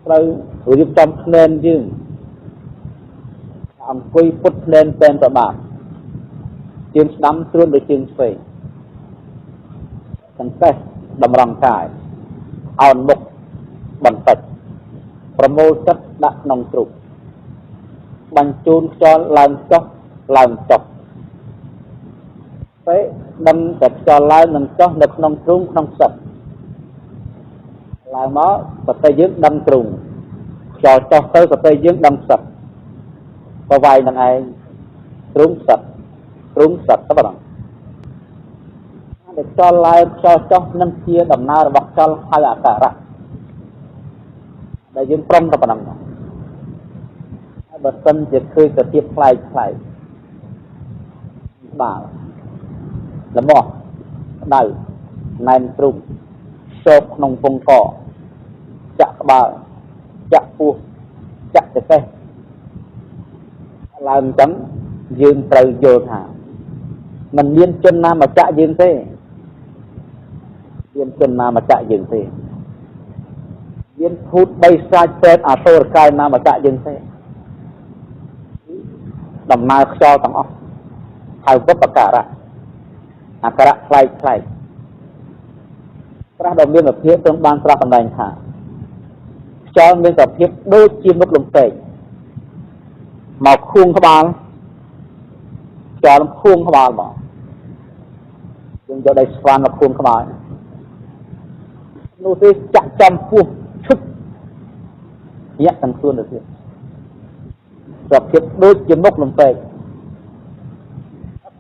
ត្រូវរៀបចំភ្នែនយើងអង្គុយពុតភ្នែនពេនប្របាទជើងស្ដាំត្រួនដោយជើងឆ្វេងសង្កេះតម្រង់កាយអោនមុខបន្តិចប្រមូលចិត្តដាក់ក្នុងទ្រូងបញ្ជូនខ្យល់ឡើងចុះឡើងចុះពេលដឹងតែខ្យល់ឡើងនិងចុះនៅក្នុងទ្រូងក្នុងផ្សិតឡើងមកសតិយើងដឹងទ្រូងខ្យល់ចុះទៅសតិយើងដឹងផ្សិតបវាយនឹងឯងទ្រូងផ្សិតទ្រូងផ្សិតតែប៉ុណ្ណឹងតែខ្យល់ឡើងខ្យល់ចុះនឹងជាដំណើររបស់ខ្យល់ហៅអាការៈដែលយើងប្រុងតែប៉ុណ្ណឹងហើយបើសិនជាឃើញសភាពប្លែកប្លែកបាលលមាស់ក្តៅណែនទ្រូងសោកក្នុងពងកចាក់ក្បាលចាក់ពោះចាក់ចកេះឡើងអញ្ចឹងយើងត្រូវយល់ថាมันមានជនណាមកចាក់យើងទេមានជនណាមកចាក់យើងទេមានភូតបីសាច់ពេទ្យអសូរកាយណាមកចាក់យើងទេដំណើរខ្យល់ទាំងអស់ហៅវប្បការៈអាការៈប្លែកប្លែកព្រះដ៏មានវិភាកទ្រង់បានត្រាស់សម្ដែងថាខ្យល់មានសភាពដូចជាមុខលំពេកមកខួងក្បាលខ្យល់ខួងក្បាលមកយើងយកដៃស្វានមកខួងក្បាលនោះទេចាក់ចំពោះឈុតញាក់ទាំងខ្លួនទៅទៀតសភាពដូចជាមុខលំពេក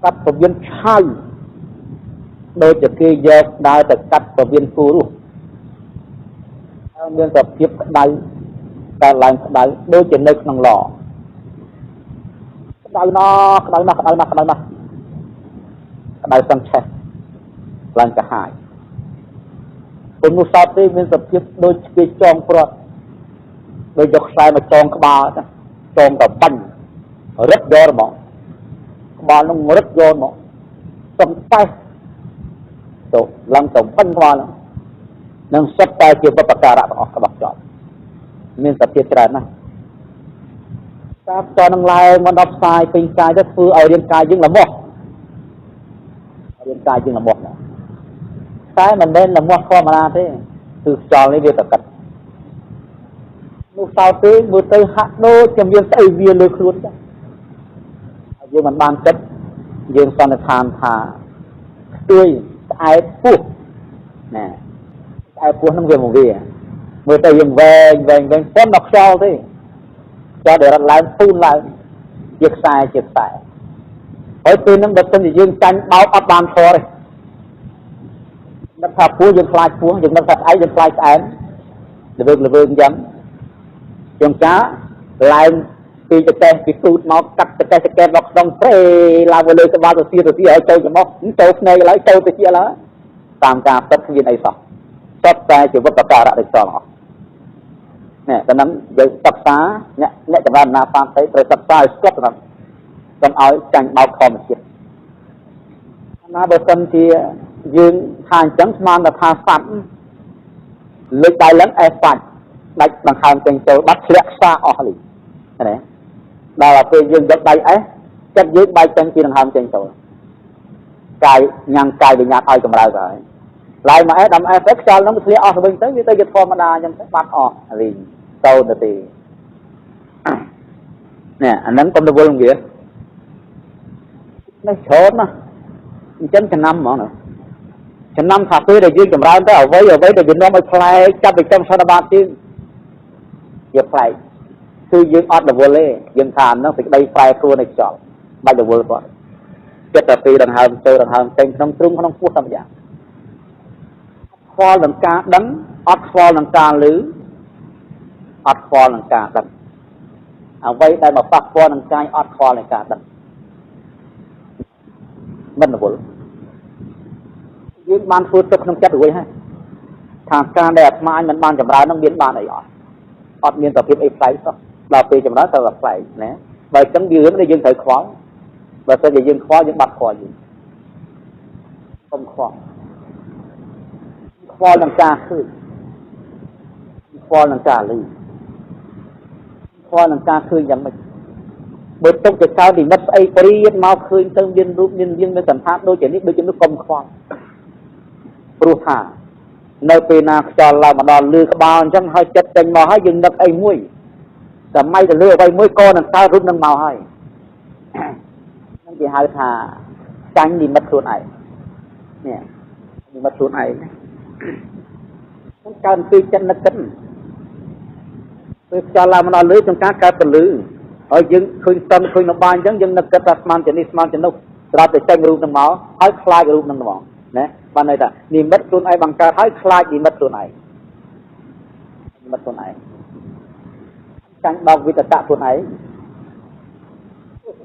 កាត់ពវៀនឆៅដូចជាគេយកដើរទៅកាត់ពវៀនគូរស់ហើយមានសភាពក្តៅតែឡើងក្តៅដូចជានៅក្នុងឡក្តៅណក្តៅណាស់ក្តៅណាស់ក្តៅណាស់ក្តៅសឹងឆេះឡើងកាហាយពុំនោះសោតទេមានសភាពដូចគេចងព្រាត់ដូចយកខ្សែមកចងក្បាលចងទៅបាញ់រឹតយកហ្មងក្បាលនោះរឹតយកមកសឹងប៉េះទៅឡើងទៅបាញ់ក្បាលនឹងសុទ្ធតែជាវប្បការៈទាំងអស់របស់ចប់មានសភាពច្រើនណាស់តាមតនឹងឡើងមកដល់ផ្សាយពេញកាយទៅធ្វើឲ្យរាងកាយយើងលមាស់រាងកាយយើងលមាស់ណាតែមិនមែនលមាស់ធម្មតាទេគឺខ្យល់នេះវាប្រកាសនោះសោតទេមើលទៅហាក់ដូចជាមានស្អីវាលើខ្លួនចឹងយើងមិនបានចិត្តយើងសន្និដ្ឋានថាខ្ទួយស្អែកពោះណាស្អែកពោះហ្នឹងវាមកវាមើលទៅយើងវែងវែងវែងប៉ុនដល់ខ្យល់ទេខ្យល់ដែលរត់ឡើងពូនឡើងជាខ្សែជាខ្សែហើយពេលហ្នឹងបើសិនជាយើងចាញ់បោកអត់បានធរទេនឹកថាពោះយើងខ្លាចពោះយើងនឹកថាស្អែកយើងខ្លាចស្អែមល្វើកល្វើកអញ្ចឹងជាងចាឡើងពីចកេះពីទូតមកកាត់ចកេះចកេះមកក្នុងព្រេឡើងមកលើក្បាលទៅទៀតទៅទៀតឲ្យចូលច្រមុះចូលភ្នែកឡើយចូលទៅជាឡើយតាមការពិតគ្មានអីសោះសុទ្ធតែជាវប្បការៈដូចសោះអស់នេះតែនឹងយើងសិក្សាអ្នកអ្នកចម្រើនណាបានទៅត្រូវសិក្សាឲ្យស្គាល់ទៅកុំឲ្យចាញ់បោកធម្មជាតិណាបើសិនជាយើងថាអញ្ចឹងស្មានតែថាសัตว์លើកដៃឡើងអេសបាច់ដាច់ដង្ហើមចេញចូលបាត់ធ្លាក់ខ្សាអស់លីណាដល់ពេលយើងយកដៃអេសចិត្តយើងបែកចេញពីដង្ហើមចេញចូលកាយញ៉ាំងកាយវិញ្ញាណឲ្យកម្រើកហើយឡើងមកអេសដល់អេសទៅខ្យល់ហ្នឹងវាធ្លាក់អស់ទៅវិញទៅវាទៅជាធម្មតាអញ្ចឹងទៅបាត់អស់លីងទៅទៅទេនេះអាហ្នឹងកុំទៅវល់វានេះច្រើនណាស់អញ្ចឹងចំណាំហ្មងណាចំណាំថាពេលដែលយើងចម្រើនទៅអ្វីអ្វីដែលវានាំឲ្យប្លែកចាប់ទៅចំសន្និបាតជាងវាប្លែកគឺយើងអត់រវល់ទេយើងថាហ្នឹងសេចក្តីប្រែប្រួលនៃខ្យល់បាច់រវល់គាត់ចិត្តតែពីដង្ហើមចូលដង្ហើមចេញក្នុងទ្រូងក្នុងពោះតែម្យ៉ាងខ្វល់នឹងការដឹងអត់ខ្វល់នឹងការឮអត់ខ្វល់នឹងការដឹងអ្វីដែលមកប៉ះពាល់នឹងកាយអត់ខ្វល់នឹងការដឹងមិនរវល់យើងបានធ្វើទុកក្នុងចិត្តរួចហើយថាការដែលអាត្មាអញមិនបានចម្រើននឹងមានបានអីអត់អត់មានសភាពអីប្លែកសោះដល់ពេលចម្រើនទៅតែប្លែកណាបើអញ្ចឹងវារឿងដែលយើងត្រូវខ្វល់បើសិនជាយើងខ្វល់យើងបាត់ខ្វល់យើងកុំខ្វល់ខ្វល់នឹងការឃើញខ្វល់នឹងការឮ ខ្វល់នឹងការឃើញយ៉ាងម៉េចបើទុកទៅកើតនិមិត្តស្អីព្រៀនមកឃើញទៅមានរូបមានរាងមានសន្តានដូចជានេះដូចជានោះកុំខ្វល់ព្រោះថានៅពេលណាខ្យល់ឡើងមកដល់លឺក្បាលអញ្ចឹងហើយចិត្តចេញមកហើយយើងនឹកអីមួយសម័យទៅលើអ្វីមួយក៏នឹងកើតរូបនឹងមកហើយនឹងគេហៅថាចាញ់និមិត្តខ្លួនឯងនេះនិមិត្តខ្លួនឯងនឹងកើតពីចិត្តនឹកគិតពេលខ្យល់ឡើងមកដល់លឺក្នុងការកើតពលឺហើយយើងឃើញតឹងឃើញនបាយអញ្ចឹងយើងនឹកគិតថាស្មានជានេះស្មានជានោះស្រាប់តែចេញរូបនឹងមកហើយខ្លាចរូបនឹងហ្មងណាបានន័យថានិមិត្តខ្លួនឯងបង្កើតហើយខ្លាចនិមិត្តខ្លួនឯងនិមិត្តខ្លួនឯងចាញ់បោកវិតតៈខ្លួនឯង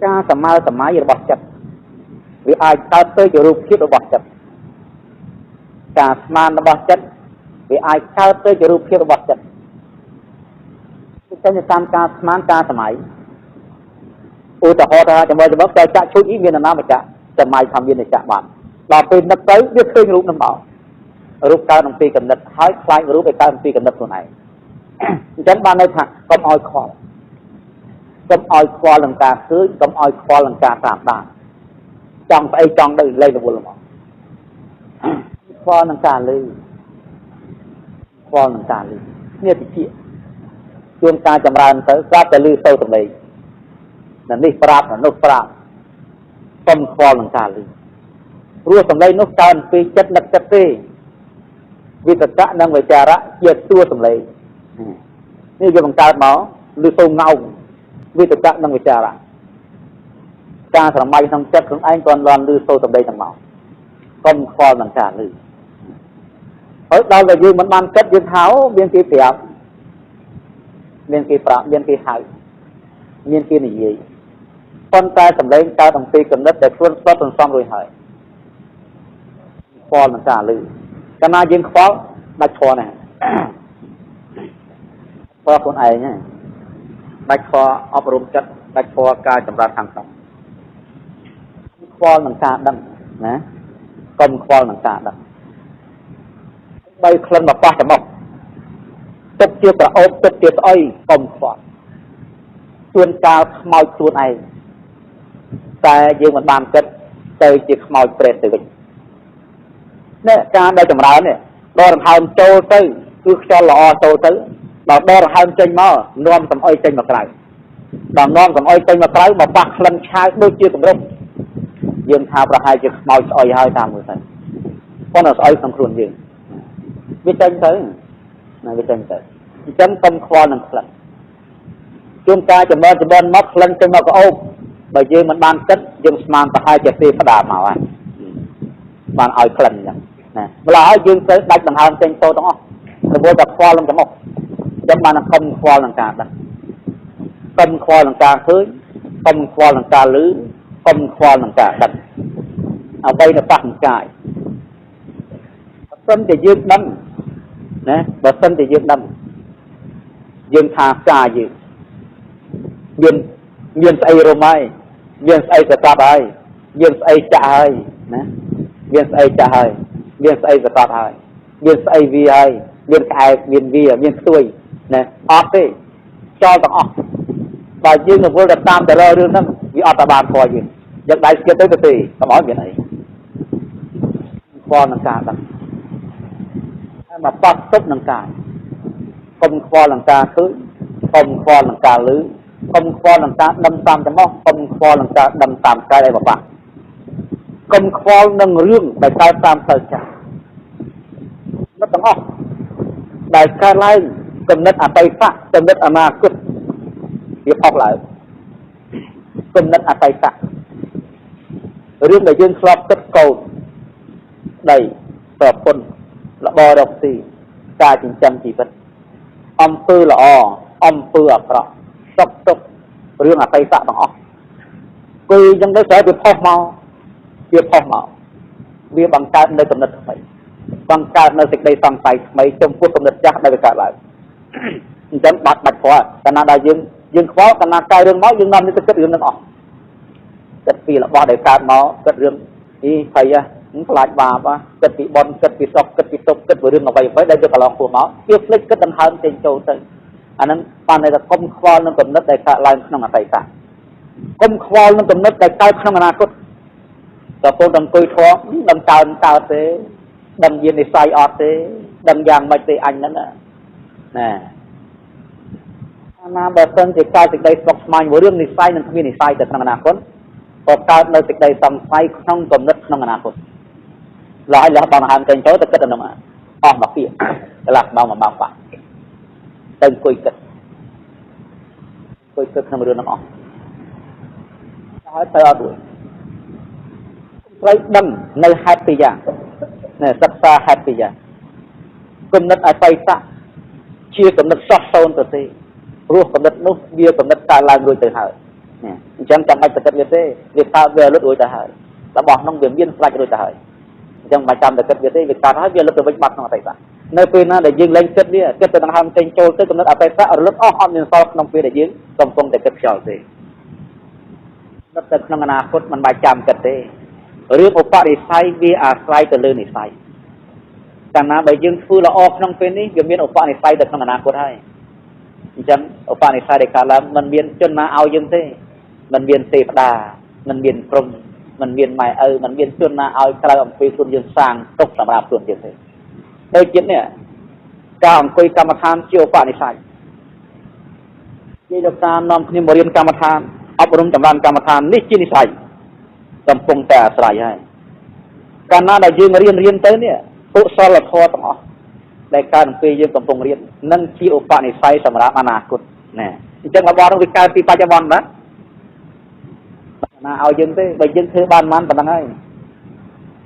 ការសម័យសម័យរបស់ចិត្តវាអាចកើតទៅជារូបភាពរបស់ចិត្តការស្មានរបស់ចិត្តវាអាចកើតទៅជារូបភាពរបស់ចិត្តវាចេញទៅតាមការស្មានការសម័យឧទាហរណ៍ថាចាំមើលចាំមើលតែចាក់ឈូកនេះមាននរណាមកចាក់សម័យថាមានតែចាក់បានដល់ពេលនឹកទៅវាឃើញរូបនឹងមករូបកើតអំពីកំណត់ហើយខ្លាចរូបឲ្យកើតអំពីកំណត់ខ្លួនឯងអញ្ចឹងបានន័យថាកុំឲ្យខ្វល់កុំឲ្យខ្វល់នឹងការឃើញកុំឲ្យខ្វល់នឹងការតាមដានចង់ស្អីចង់ទៅលេងរវល់មកខ្វល់នឹងការលឺខ្វល់នឹងការលឺនេះតិចជួនការចម្រើនទៅស្រាប់តែលឺសូរសម្លេងនៅនេះប្រាប់នៅនោះប្រាប់កុំខ្វល់នឹងការលឺព្រោះសម្លេងនោះកើតពីចិត្តនឹកចិត្តទេវិតកៈនិងវិចារៈជាតួសម្លេងនេះវាបង្កើតមកឬសូងោងវិតកៈនិងវិចារៈការស្រមៃក្នុងចិត្តខ្លួនឯងក៏លន់ឬសូសម្លេងទាំងមកកុំខ្វល់នឹងការលឺហើយដល់តែយើងមិនបានគិតយើងថាមានគេប្រាប់មានគេប្រាប់មានគេហៅមានគេនិយាយប៉ុន្តែសម្លេងកើតអំពីគំនិតដែលខ្លួនស្ទាត់សន្សំរួចហើយខ្វល់នឹងការលឺកាលណាយើងខ្វល់ដាច់ធម៌ណាខ្វល់ខ្លួនឯងហ្នឹងដាច់ធម៌អប់រំចិត្តដាច់ធម៌ការចម្រើនខាងក្នុងខ្វល់នឹងការដឹងណាកុំខ្វល់នឹងការដឹងបីក្លិនមកប៉ះច្រមុះទុកជាប្រអូបទុកជាស្អុយកុំខ្វល់ជួនកាលខ្មោចខ្លួនឯងតែយើងមិនបានគិតទៅជាខ្មោចប្រេតទៅវិញនេះការដែលចម្រើននេះដកដង្ហើមចូលទៅគឺខ្យល់ល្អចូលទៅដល់ដកដង្ហើមចេញមកនាំសំអុយចេញមកក្រៅដល់នាំសំអុយចេញមកក្រៅមកប៉ះក្លិនឆាវដូចជាគម្រប់យើងថាប្រហែលជាខ្មោចស្អុយហើយតាមមើលទៅប៉ុន្តែស្អុយក្នុងខ្លួនយើងវាចេញទៅណាវាចេញទៅអញ្ចឹងកុំខ្វល់នឹងក្លិនជួនកាលចំណងចំណងមកក្លិនចេញមកក្អូបបើយើងមិនបានគិតយើងស្មានប្រហែលជាទេផ្ដាមកហើយបានឲ្យក្លិនអញ្ចឹងណាម្ល៉េះហើយយើងទៅដាច់ដង្ហើមចេញចូលទាំងអស់រវល់តែខ្វល់នឹងច្រមុះអញ្ចឹងបានកុំខ្វល់នឹងការដឹងកុំខ្វល់នឹងការឃើញកុំខ្វល់នឹងការឮកុំខ្វល់នឹងការដឹងអ្វីនៅប៉ះនឹងកាយបើសិនជាយើងដឹងណាបើសិនជាយើងដឹងយើងថាកាយយើងមានមានស្អីរំហើយមានស្អីសកត់ហើយមានស្អីចាក់ហើយណាមានស្អីចាក់ហើយមានស្អីសកត់ហើយមានស្អីវាហើយមានក្អែកមានវាមានខ្ទួយណាអត់ទេចោលទាំងអស់បើយើងរវល់ទៅតាមតែលើរឿងហ្នឹងវាអត់តែបានធေါ်យើងយកដៃស្គៀតទៅទៅទេកុំឲ្យមានអីខ្វល់នឹងការដឹងហើយមកប៉ះទប់នឹងកាយកុំខ្វល់នឹងការឃើញកុំខ្វល់នឹងការឮកុំខ្វល់នឹងការដឹងតាមច្រមុះកុំខ្វល់នឹងការដឹងតាមកាយឲ្យបបាក់កុំខ្វល់នឹងរឿងដែលកើតតាមផ្លូវចិត្តមកទាំងអស់ដែលកើតឡើងគំនិតអតីតគំនិតអនាគតវាផុសឡើងគំនិតអតីតរឿងដែលយើងធ្លាប់គិតកូនដីប្រពន្ធរបររកស៊ីការចិញ្ចឹមជីវិតអំពើល្អអំពើអាក្រក់សុខទុក្ខរឿងអតីតទាំងអស់គឺអញ្ចឹងទៅស្រាប់វាផុសមកវាផុសមកវាបង្កើតនៅគំនិតថ្មីបង្កើតនៅសេចក្តីសង្ស័យថ្មីចំពោះគំនិតចាស់ដែលវាកើតឡើងអញ្ចឹងបាត់បាច់ខ្វល់កាលណាដែលយើងយើងខ្វល់កាលណាកែរឿងមកយើងនាំនេះទៅគិតរឿងនឹងអស់គិតពីរបស់ដែលកើតមកគិតរឿងនេះភ័យខ្លាចបាបគិតពីបុណ្យគិតពីសុខគិតពីទុក្ខគិតពីរឿងអ្វីអ្វីដែលវាកន្លងពោះមកវាភ្លេចគិតដង្ហើមចេញចូលទៅ អាហ្នឹងបានន័យថាកុំខ្វល់នឹងគំនិតដែលកើតឡើងក្នុងអតីតកុំខ្វល់នឹងគំនិតដែលកើតក្នុងអនាគតតើពងតែអង្គុយធំដឹងកើតកើតទេដឹងមាននិស័យអត់ទេដឹងយ៉ាងម៉េចទេអញហ្នឹងណាអាណាបើសិនជាកើតសេចក្តីស្មុគស្មាញមួយរឿងនិស័យនិងគ្មាននិស័យទៅក្នុងអនាគតក៏កើតនៅសេចក្តីសង្ស័យក្នុងគំនិតក្នុងអនាគតឡើយលះបងហាមចេញចូលទៅគិតដល់នោះអស់មកពីកន្លះម៉ោងមួយម៉ោងបាក់ទៅអង្គុយគិតអង្គុយគិតក្នុងរឿងហ្នឹងអស់ហើយទៅអត់រួចត្រូវដឹងនៅហេតុពីរយ៉ាងនេះសិក្សាហេតុពីរយ៉ាងគំនិតអតីតជាគំនិតសោះសូន្យទៅទេព្រោះគំនិតនោះវាគំនិតកើតឡើងរួចទៅហើយអញ្ចឹងចាំបាច់ទៅគិតវាទេវាកើតវាលុតរួចទៅហើយរបស់នោះវាមានស្រាច់រួចទៅហើយអញ្ចឹងមិនចាំទៅគិតវាទេវាកើតហើយវាលុតទៅវិញបាត់ក្នុងអតីតនៅពេលណាដែលយើងលែងគិតវាគិតទៅដង្ហើមចេញចូលទៅគំនិតអតីតរលត់អស់អត់មានសល់ក្នុងពេលដែលយើងកំពុងតែគិតខ្យល់ទេនឹកទៅក្នុងអនាគតមិនបាច់ចាំគិតទេរឿងឧបនិស្ស័យវាអាស្រ័យទៅលើនិស្ស័យកាលណាបើយើងធ្វើល្អក្នុងពេលនេះវាមានឧបនិស្ស័យទៅក្នុងអនាគតហើយអញ្ចឹងឧបនិស្ស័យដែលកើតឡើងមិនមានជនណាឲ្យយើងទេមិនមានទេវតាមិនមានព្រហ្មមិនមានម៉ែឪមិនមានជនណាឲ្យក្រៅអំពីខ្លួនយើងសាងទុកសម្រាប់ខ្លួនយើងទេដូចជាតិនេះការអង្គុយកម្មដ្ឋានជាឧបនិស្ស័យយាយលោកតានាំគ្នាមករៀនកម្មដ្ឋានអប់រំចម្រើនកម្មដ្ឋាននេះជានិស្ស័យកំពុងតែអាស្រ័យហើយកាលណាដែលយើងរៀនទៅនេះកុសលធម៌ទាំងអស់ដែលកើតអំពីយើងកំពុងរៀននឹងជាឧបនិស្ស័យសម្រាប់អនាគតណាអញ្ចឹងរបស់នោះវាកើតពីបច្ចុប្បន្នបាទណាឲ្យយើងទេបើយើងធ្វើបានប៉ុណ្ណឹងហើយ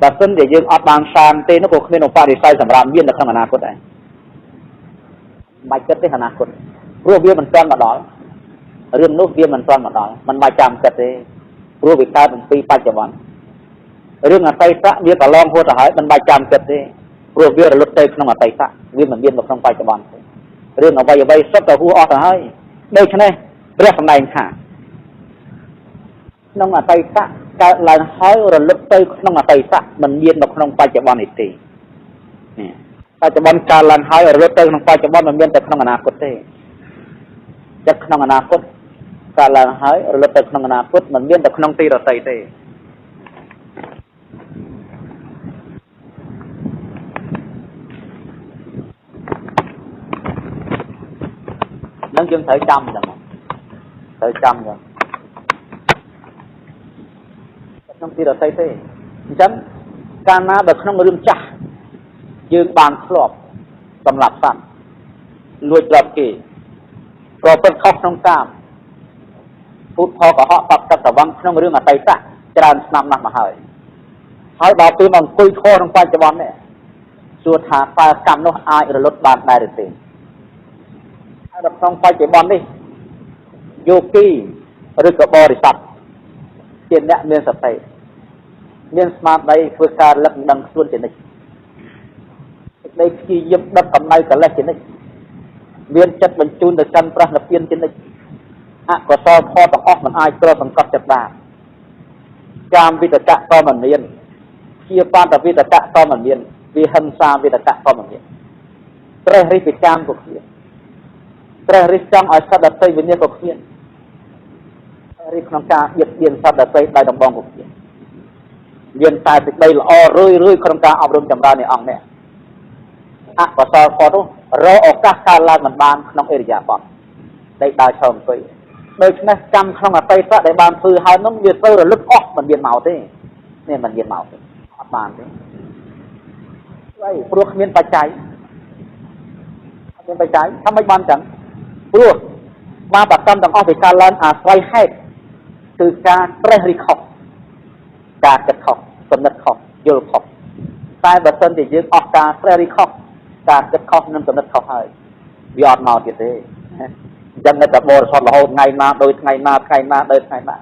បើសិនជាយើងអត់បានសាងទេនោះក៏គ្មានឧបនិស្ស័យសម្រាប់មាននៅក្នុងអនាគតដែរមិនបាច់គិតទេអនាគតព្រោះវាមិនទាន់មកដល់រឿងនោះវាមិនទាន់មកដល់មិនបាច់ចាំគិតទេព្រោះវាកើតអំពីបច្ចុប្បន្នរឿងអតីតវាកន្លងហួសទៅហើយមិនបាច់ចាំគិតទេព្រោះវារលត់ទៅក្នុងអតីតវាមិនមាននៅក្នុងបច្ចុប្បន្នទេរឿងអ្វីៗសុទ្ធតែហួសអស់ទៅហើយដូច្នេះព្រះសម្ដែងថាក្នុងអតីតកើតឡើងហើយរលត់ទៅក្នុងអតីតមិនមាននៅក្នុងបច្ចុប្បន្ននេះទេនេះបច្ចុប្បន្នកើតឡើងហើយរលត់ទៅក្នុងបច្ចុប្បន្នមិនមានទៅក្នុងអនាគតទេចិត្តក្នុងអនាគតកើតឡើងហើយរលត់ទៅក្នុងអនាគតមិនមានទៅក្នុងទីរតីទេនឹងយើងត្រូវចាំចឹងត្រូវចាំចឹងក្នុងទីរតីទេអញ្ចឹងកាលណាបើក្នុងរឿងចាស់យើងបានធ្លាប់សម្រាប់សត្វលួចទ្រព្យគេប្រព្រឹត្តខុសក្នុងកាមភូតផលកុហកបបតវងក្នុងរឿងអតីតច្រើនឆ្នាំណាស់មកហើយហើយដល់ពេលមកអង្គុយខក្នុងបច្ចុប្បន្ននេះសួរថាតើកម្មនោះអាចរលត់បានដែរឬទេហើយដល់ក្នុងបច្ចុប្បន្ននេះយោគីឬក៏បរិស័ទជាអ្នកមានសតិមានស្មារតីធ្វើការលឹកដឹងខ្លួនជានិច្ចសេចក្តីព្យាយាមដឹកកំណៅកលេសជានិច្ចមានចិត្តបញ្ជូនទៅកាន់ព្រះនិព្វានជានិច្ចអកុសលធម៌ទាំងអស់មិនអាចក្រសង្កត់ចិត្តបានកាមវិតកៈក៏មិនមានជាបន្តវិតកៈក៏មិនមានវិហិង្សាវិតកៈក៏មិនមានត្រេះរិះពីកាមក៏គ្មានត្រេះរិះចង់ឲ្យសត្វដទៃវិនាសក៏គ្មានរិះក្នុងការបៀតបៀនសត្វដទៃដោយដំបងក៏គ្មានមានតែសេចក្តីល្អរឿយរឿយក្នុងការអប់រំចម្រើននៃអង្គនេះអកុសលធម៌នោះរកឱកាសកើតឡើងមិនបានក្នុងអរិយាបថដែលដើរឈរអង្គុយដូច្នេះកម្មក្នុងអតីតដែលបានធ្វើហើយនោះវាត្រូវរលឹកអស់មិនមានមកទេនេះមិនមានមកទេអត់បានទេស្អីព្រោះគ្មានបច្ច័យអត់មានបច្ច័យថាមិនបានចឹងព្រោះបាបកម្មទាំងអស់វាកើតឡើងអាស្រ័យហេតុគឺការត្រេះរិះខុសការគិតខុសគំនិតខុសយល់ខុសតែបើសិនជាយើងអស់ការត្រេះរិះខុសការគិតខុសនិងគំនិតខុសហើយវាអត់មកទៀតទេអញ្ចឹងនៅតែបរិសុទ្ធរហូតថ្ងៃណាដោយថ្ងៃណាថ្ងៃណាដោយថ្ងៃណា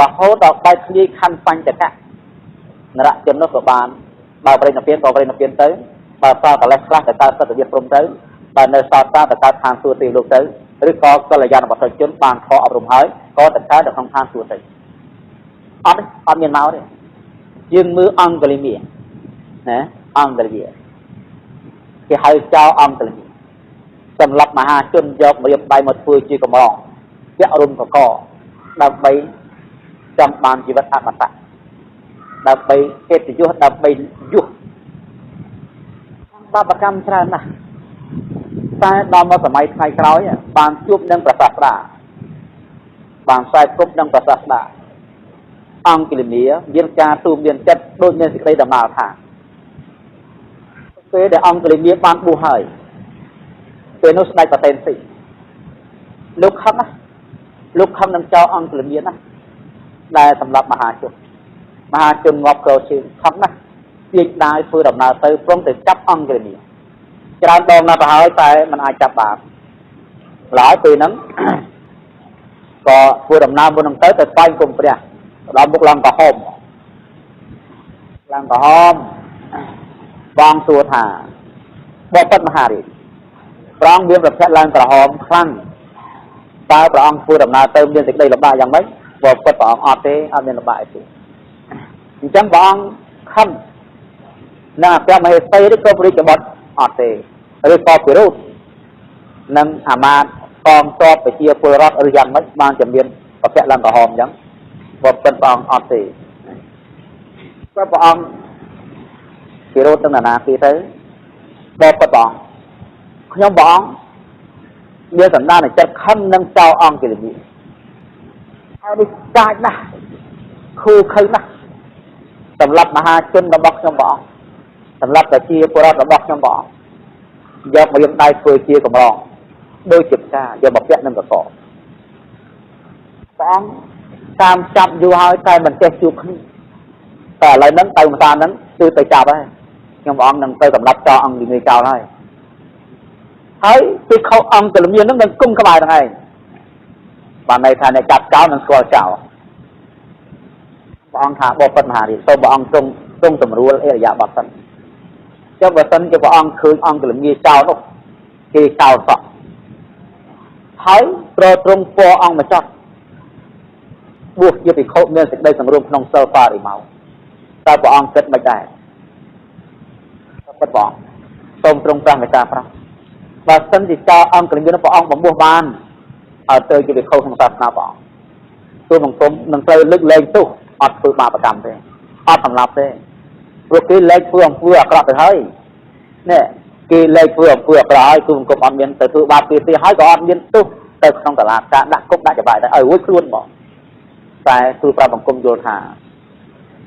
រហូតដល់បែកធ្លាយខណ្ឌបញ្ចកៈនរជននោះក៏បានបើបរិនិព្វានក៏បរិនិព្វានទៅបើសល់កលេសខ្លះទៅកើតសត្វវិទ្យាព្រំទៅបើនៅសល់តាទៅកើតឋានសួគ៌ទេវលោកទៅឬក៏កល្យាណវត្ថុជនបានខអប់រំហើយក៏ទៅកើតនៅក្នុងឋានសួគ៌ទៅអត់មានមកទេយើងមើលអង្គលិមាណាអង្គលិមាគេហៅចៅអង្គលិមា សម្រាប់មហាជនយកម្រាមដៃមកធ្វើជាកម្រងពាក់រុំកកដើម្បីចង់បានជីវិតអមតៈដើម្បីកិត្តិយសដើម្បីយុះបាបកម្មច្រើនណាស់តែដល់មកសម័យថ្ងៃក្រោយបានជួបនឹងព្រះសាស្តាបានខ្សែគប់នឹងព្រះសាស្តាអង្គិលមាមានការទូមានចិត្តដូចមានសេចក្តីដំណើរថាពេលដែលអង្គិលមាបានបួសហើយពេលនោះស្ដេចប្រតេនស៊ីលោកខឹងណាលោកខឹងនឹងចោលអង្គិលមាណាដែលសម្រាប់មហាជនមហាជនងាប់ក្រជើងខឹងណាទាញដាយធ្វើដំណើរទៅព្រមទៅចាប់អង្គិលមាច្រើនដងណាស់ទៅហើយតែมันអាចចាប់បានឡើយពេលហ្នឹងក៏ធ្វើដំណើរមុននឹងទៅទៅស្វែងគុំព្រះដល់មុខឡើងក្រហមឡើងក្រហមបងសួរថាបបិទ្ធមហារាជព្រះអង្គមានប្រភពឡើងក្រហមខ្លាំងតើព្រះអង្គធ្វើដំណើរទៅមានសេចក្តីលំបាកយ៉ាងម៉េចបបិទ្ធព្រះអង្គអត់ទេអត់មានលំបាកអីទេអញ្ចឹងព្រះអង្គខំនឹងអគ្គមហេសីឬក៏ព្រះរាជបុត្រអត់ទេឬក៏ពិរុទ្ធនិងអាមាត្យកងទ័ពប្រជាពលរដ្ឋឬយ៉ាងម៉េចបានជាមានប្រភពឡើងក្រហមអញ្ចឹងបបិទ្ធព្រះអង្គអត់ទេក៏ព្រះអង្គពិរុទ្ធទាំងណាគេទៅបបិទ្ធព្រះអង្គខ្ញុំព្រះអង្គមានសន្តានចិត្តខឹងនឹងចៅអង្គិលមាហើយនេះចាចណាស់ខូខើណាស់សម្រាប់មហាជនរបស់ខ្ញុំព្រះអង្គសម្រាប់ប្រជាពលរដ្ឋរបស់ខ្ញុំព្រះអង្គយកមករៀមដៃធ្វើជាកម្រងដូចជាផ្កាយកមកពាក់នឹងកកព្រះអង្គតាមចាប់យូរហើយតែមិនចេះជួបគ្នាតែឥឡូវហ្នឹងទៅតាមហ្នឹងគឺទៅចាប់ហើយខ្ញុំព្រះអង្គនឹងទៅសម្រាប់ចោលអង្គិលមាចោលហើយហើយពីខុសអង្គិលមាហ្នឹងនឹងគុំក្បែរហ្នឹងឯងបានន័យថាអ្នកចាប់ចោលនឹងស្គាល់ចោលព្រះអង្គថាបបិទ្ធមហារាជសូមព្រះអង្គទ្រង់ទ្រង់សម្រួលអរិយាបថសិនចុះបើសិនជាព្រះអង្គឃើញអង្គិលមាចោលនោះគេចោលសោះហើយប្រទ្រង់ពរអង្គម្ចាស់បួសជាភិក្ខុមានសេចក្តីសង្រួមក្នុងសិលបរិមោតើព្រះអង្គគិតមិនដែរបិទ្ធព្រះអង្គសូមទ្រង់ព្រះមេត្តាប្រោសបើសិនជាចោលអង្គិលមាព្រះអង្គបំពោះបានឲ្យទៅជាភិក្ខុក្នុងសាសនាព្រះអង្គទូបង្គំនឹងត្រូវលើកលែងទោសអត់ធ្វើបាបកម្មទេអត់សម្លាប់ទេព្រោះគេលែងធ្វើអំពើអាក្រក់ទៅហើយនេះគេលែងធ្វើអំពើអាក្រក់ហើយទូបង្គំអត់មានទៅធ្វើបាបគេទេហើយក៏អត់មានទោសទៅក្នុងតឡាការដាក់គុកដាក់ច្បាប់ដែរឲ្យរួចខ្លួនមកតែទូប្រាប់បង្គំយល់ថា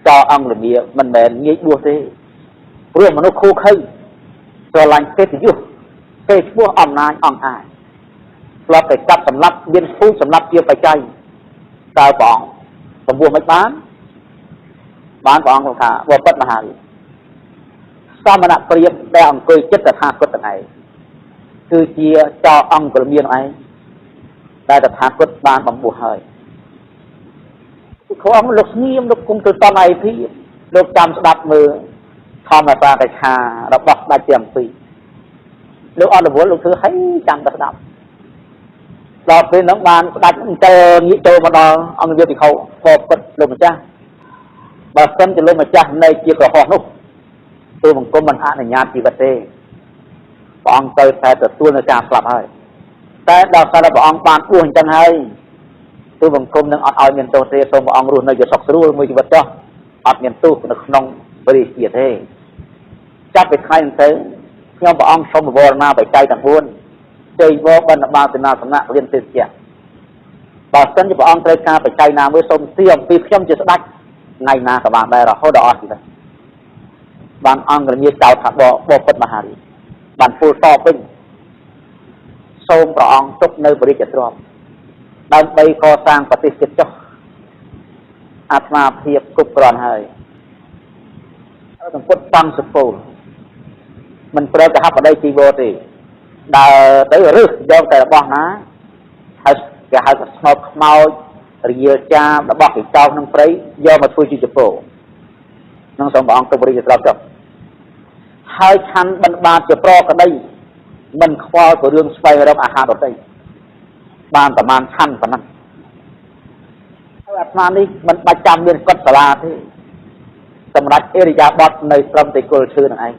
ចោលអង្គលមាមិនមែនងាយបួសទេព្រោះមនុស្សខូខើស្រឡាញ់កិត្តិយសគេឈ្មោះអំណាចអង្គអាចធ្លាប់តែកាប់សម្លាប់មានពូជសម្លាប់ជាបច្ច័យតើព្រះអង្គបំពោះមិនបានបានព្រះអង្គថាបបិទ្ធមហារាជសមណៈព្រាមដែលអង្គុយចិត្តតថាគតទាំងឯងគឺជាចោលអង្គលមានឯងដែលតថាគតបានបំពោះហើយព្រះអង្គលោកស្ងៀមលោកគង់ទៅតនឯភីលោកចាំស្ដាប់មើលធម្មតាកឆារបស់ស្ដេចទាំងពីរលោកអត់រវល់លោកធ្វើឲ្យចាំតែស្ដាប់ដល់ពេលហ្នឹងបានស្ដេចទៅងាកចូលមកដល់អង្គវិភិក្ខុបបិទ្ធលោកម្ចាស់បើសិនជាលោកម្ចាស់នៅជាក្រហោះនោះទូបង្គំមិនអនុញ្ញាតជីវិតទេព្រះអង្គទៅតែទទួលនៅការស្លាប់ហើយតែដល់សារព្រះអង្គបានពោះអញ្ចឹងហើយទូបង្គំនឹងអត់ឲ្យមានទោសទេសូមព្រះអង្គរស់នៅជាសុខស្រួលមួយជីវិតចុះអត់មានទោសនៅក្នុងព្រះរាជាទេចាប់ពីថ្ងៃហ្នឹងទៅខ្ញុំព្រះអង្គសូមវរណាបច្ច័យទាំង4ជ័យវបណ្ឌបាសេនាសំណាក់រៀនទេសជ្ជៈបើសិនជាព្រះអង្គត្រូវការបច្ច័យណាមួយសូមទាអំពីខ្ញុំជាស្ដេចថ្ងៃណាក៏បានដែររហូតដល់អស់ជីវិតបានអង្គរមាចោទថាបបិទ្ធមហារាជបានពលតបវិញសូមព្រះអង្គទុកនៅព្រះរាជទ្រព្យដើម្បីកសាងប្រទេសជាតិចុះអាត្មាភាពគ្រប់គ្រាន់ហើយសម្ពុតបង្សកូលមិនប្រើកហបតីជីវរទេដើរទៅរឹសយកតែរបស់ណាហើយគេហៅថាស្នោតខ្មោចរាលចាបរបស់គេចោលក្នុងព្រៃយកមកធ្វើជាចពោនឹងសូមព្រះអង្គទុករាជទ្រព្យចុះហើយឆាន់បិណ្ឌបាតជាប្រក្តីមិនខ្វល់ទៅរឿងស្វែងរកអាហារដទៃបានប្រមាណឆាន់ប៉ុណ្ណឹងហើយអាត្មានេះមិនបាច់ចាំមានកត់សាលាទេសម្រាប់អេរិយាបថនៅត្រឹមតែគល់ឈើនឹងឯង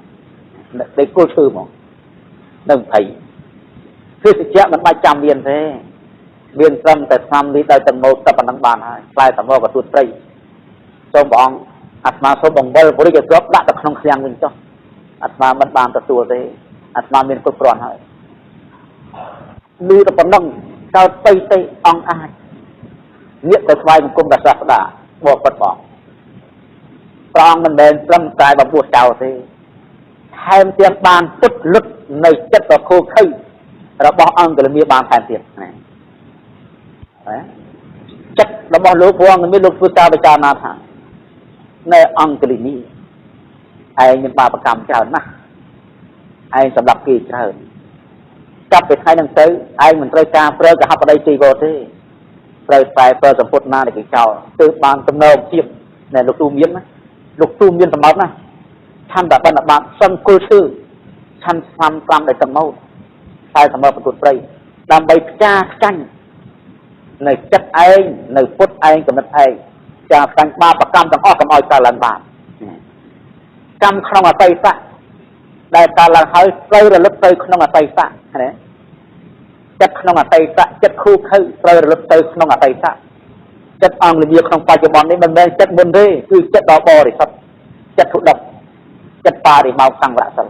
តែគល់ឈើហ្មងនឹងភ័យ ភេសជ្ជៈមិនបាច់ចាំមានទេមានត្រឹមតែស្នាមនេះដោយទាំងមកតែប៉ុណ្ណឹងបានហើយផ្លែសមកទួតព្រៃសូមព្រះអង្គអាត្មាសូមបង្វិលពុរិយទ្រព្យដាក់ទៅក្នុងឃ្លាំងវិញចុះអាត្មាមិនបានទទួលទេអាត្មាមានគ្រប់គ្រាន់ហើយឮតែប៉ុណ្ណឹងកើតបៃតេអង្គអាចងាកទៅថ្វាយបង្គំដល់សាស្តាបបិទ្ធបងព្រះអង្គមិនមែនត្រឹមតែបំពោះចោលទេថែមទាំងបានពុតលុតនៅចិត្តដ៏ខូខើរបស់អង្គលមាបានថែមទៀតណាចិត្តរបស់លោកព្រះអង្គមានលោកធ្វើការពិចារណាថានៅអង្គលីនេះឯងមានបាបកម្មច្រើនណាស់ឯងសម្រាប់គេច្រើនចាប់ពីថ្ងៃហ្នឹងទៅឯងមិនត្រូវការប្រើកហបតីជីវរទេត្រូវតែប្រើសម្ពុតណាដែលគេចោលទើបបានទំនងជាងណែលោកទូមានណាលោកទូមានសម្បត្តិណាឆាន់តែបណ្ឌបាតសង្គលឈើឆាន់ស្មាំ5ដែលទាំងមកតែសម្រាប់ប្រកួតព្រៃដើម្បីផ្ចាខ្ចាញ់នៅចិត្តឯងនៅពុតឯងកំណត់ឯងចាខ្ចាញ់បាបកម្មទាំងអស់កុំឲ្យកើតឡើងបាបកម្មក្នុងអតីតដែលកើតឡើងហើយត្រូវរលឹកទៅក្នុងអតីតណាចិត្តក្នុងអតីតចិត្តខូខើត្រូវរលឹកទៅក្នុងអតីតចិត្តអង្គលមាក្នុងបច្ចុប្បន្ននេះមិនមែនចិត្តមុនទេគឺចិត្តដ៏បរិសុទ្ធចិត្តធុដិតចិត្តបារិមោកសង្វរៈសិល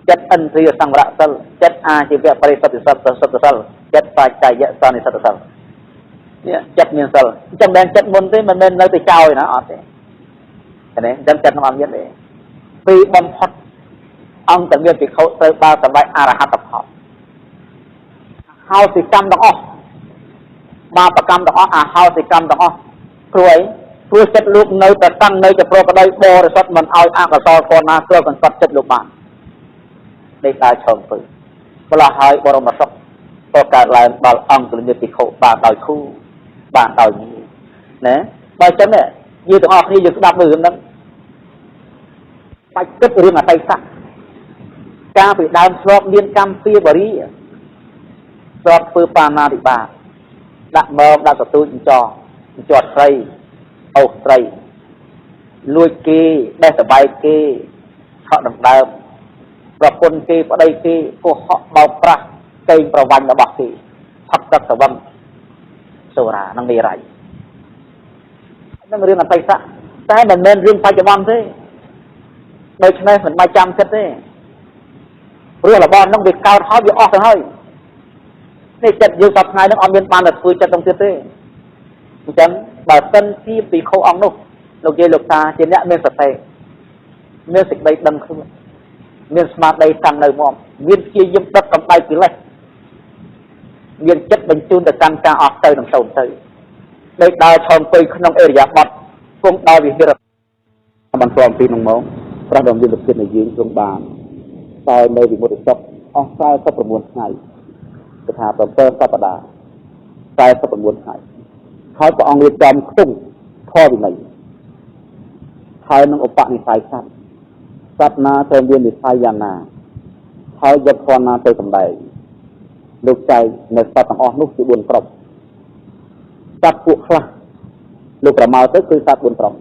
ចិត្តឥន្ទ្រិយសង្វរៈសិលចិត្តអាជីវៈបរិសុទ្ធសិលសុទ្ធសិលចិត្តបច្ចយសនិសិទ្ធសិលនេះចិត្តមានសិលអញ្ចឹងមិនមែនចិត្តមុនទេមិនមែននៅទៅចោលណាអត់ទេនេះអញ្ចឹងចិត្តក្នុងអត់មានទេពីបំផុតអង្គតមានភិក្ខុត្រូវបានសម្រេចអរហត្តផលហោសិកម្មទាំងអស់បាបកម្មទាំងអស់អាហោសិកម្មទាំងអស់ព្រោះអីព្រោះចិត្តលោកនៅតែតាំងនៅជាប្រកដីបរិសុទ្ធមិនឲ្យអកុសលកណាគ្របកង្កត់ចិត្តលោកបានដេកដើរឈរអង្គុយម្ល៉េះហើយបរមសុខក៏កើតឡើងដល់អង្គលនិភិក្ខុបានដោយគូបានដោយងារណាបើអញ្ចឹងយើងទាំងអស់គ្នាយើងស្ដាប់មើលរឿងហ្នឹងបាច់គិតរឿងអតីតកាលពីដើមធ្លាប់មានកម្មពៀបរិយធ្លាប់ធ្វើបាណារិបាដាក់មើមដាក់សទូចអញ្ចអញ្ចត់ត្រីអូសត្រីលួចគេបេះសបែកគេឆក់ដណ្ដើមប្រពន្ធគេប្តីគេកុហកបោកប្រាស់កេងប្រវាញ់របស់គេផឹកទឹកសវឹងសូរានិងនិរ័យនឹងរឿងអតីតតែមិនមែនរឿងបច្ចុប្បន្នទេដូច្នេះមិនបាច់ចាំចិត្តទេព្រោះរបស់នឹងវាកើតហើយវាអស់ទៅហើយនេះចិត្តយើងសប្ថ្ងៃនឹងអត់មានបានតែធ្វើចិត្តនឹងទៀតទេអញ្ចឹងបើសិនជាភិក្ខុអង្គនោះលោកយាយលោកតាជាអ្នកមានសតិមានសេចក្តីដឹងខ្លួនមានស្មារតីតាំងនៅមកមានព្យាយាមដុតកំដៅកិលេសមានចិត្តបញ្ជូនទៅកាន់ការអស់ទៅនឹងសូន្យទៅដោយដើរឆោមអង្គុយក្នុងអេរិយាបថគង់ដោយវិហារបន្ទាប់ពីនឹងមកព្រះដ៏មានវិញ្ញាណយើងទ្រង់បានតែនៅវិមុតតិសុខអស់49ថ្ងៃគឺថា7សប្តាហ៍49ថ្ងៃហើយព្រះអង្គរៀបចំខ្ទង់ធម៌វិន័យហើយនឹងឧបនិស្ស័យសត្វសត្វណាត្រូវមាននិស្ស័យយ៉ាងណាហើយយកធម៌ណាទៅសម្ដែងលោកចែកនៅសត្វទាំងអស់នោះជា4ក្រុមសត្វពួកខ្លះលោកប្រមាលទៅគឺសត្វ4ក្រុម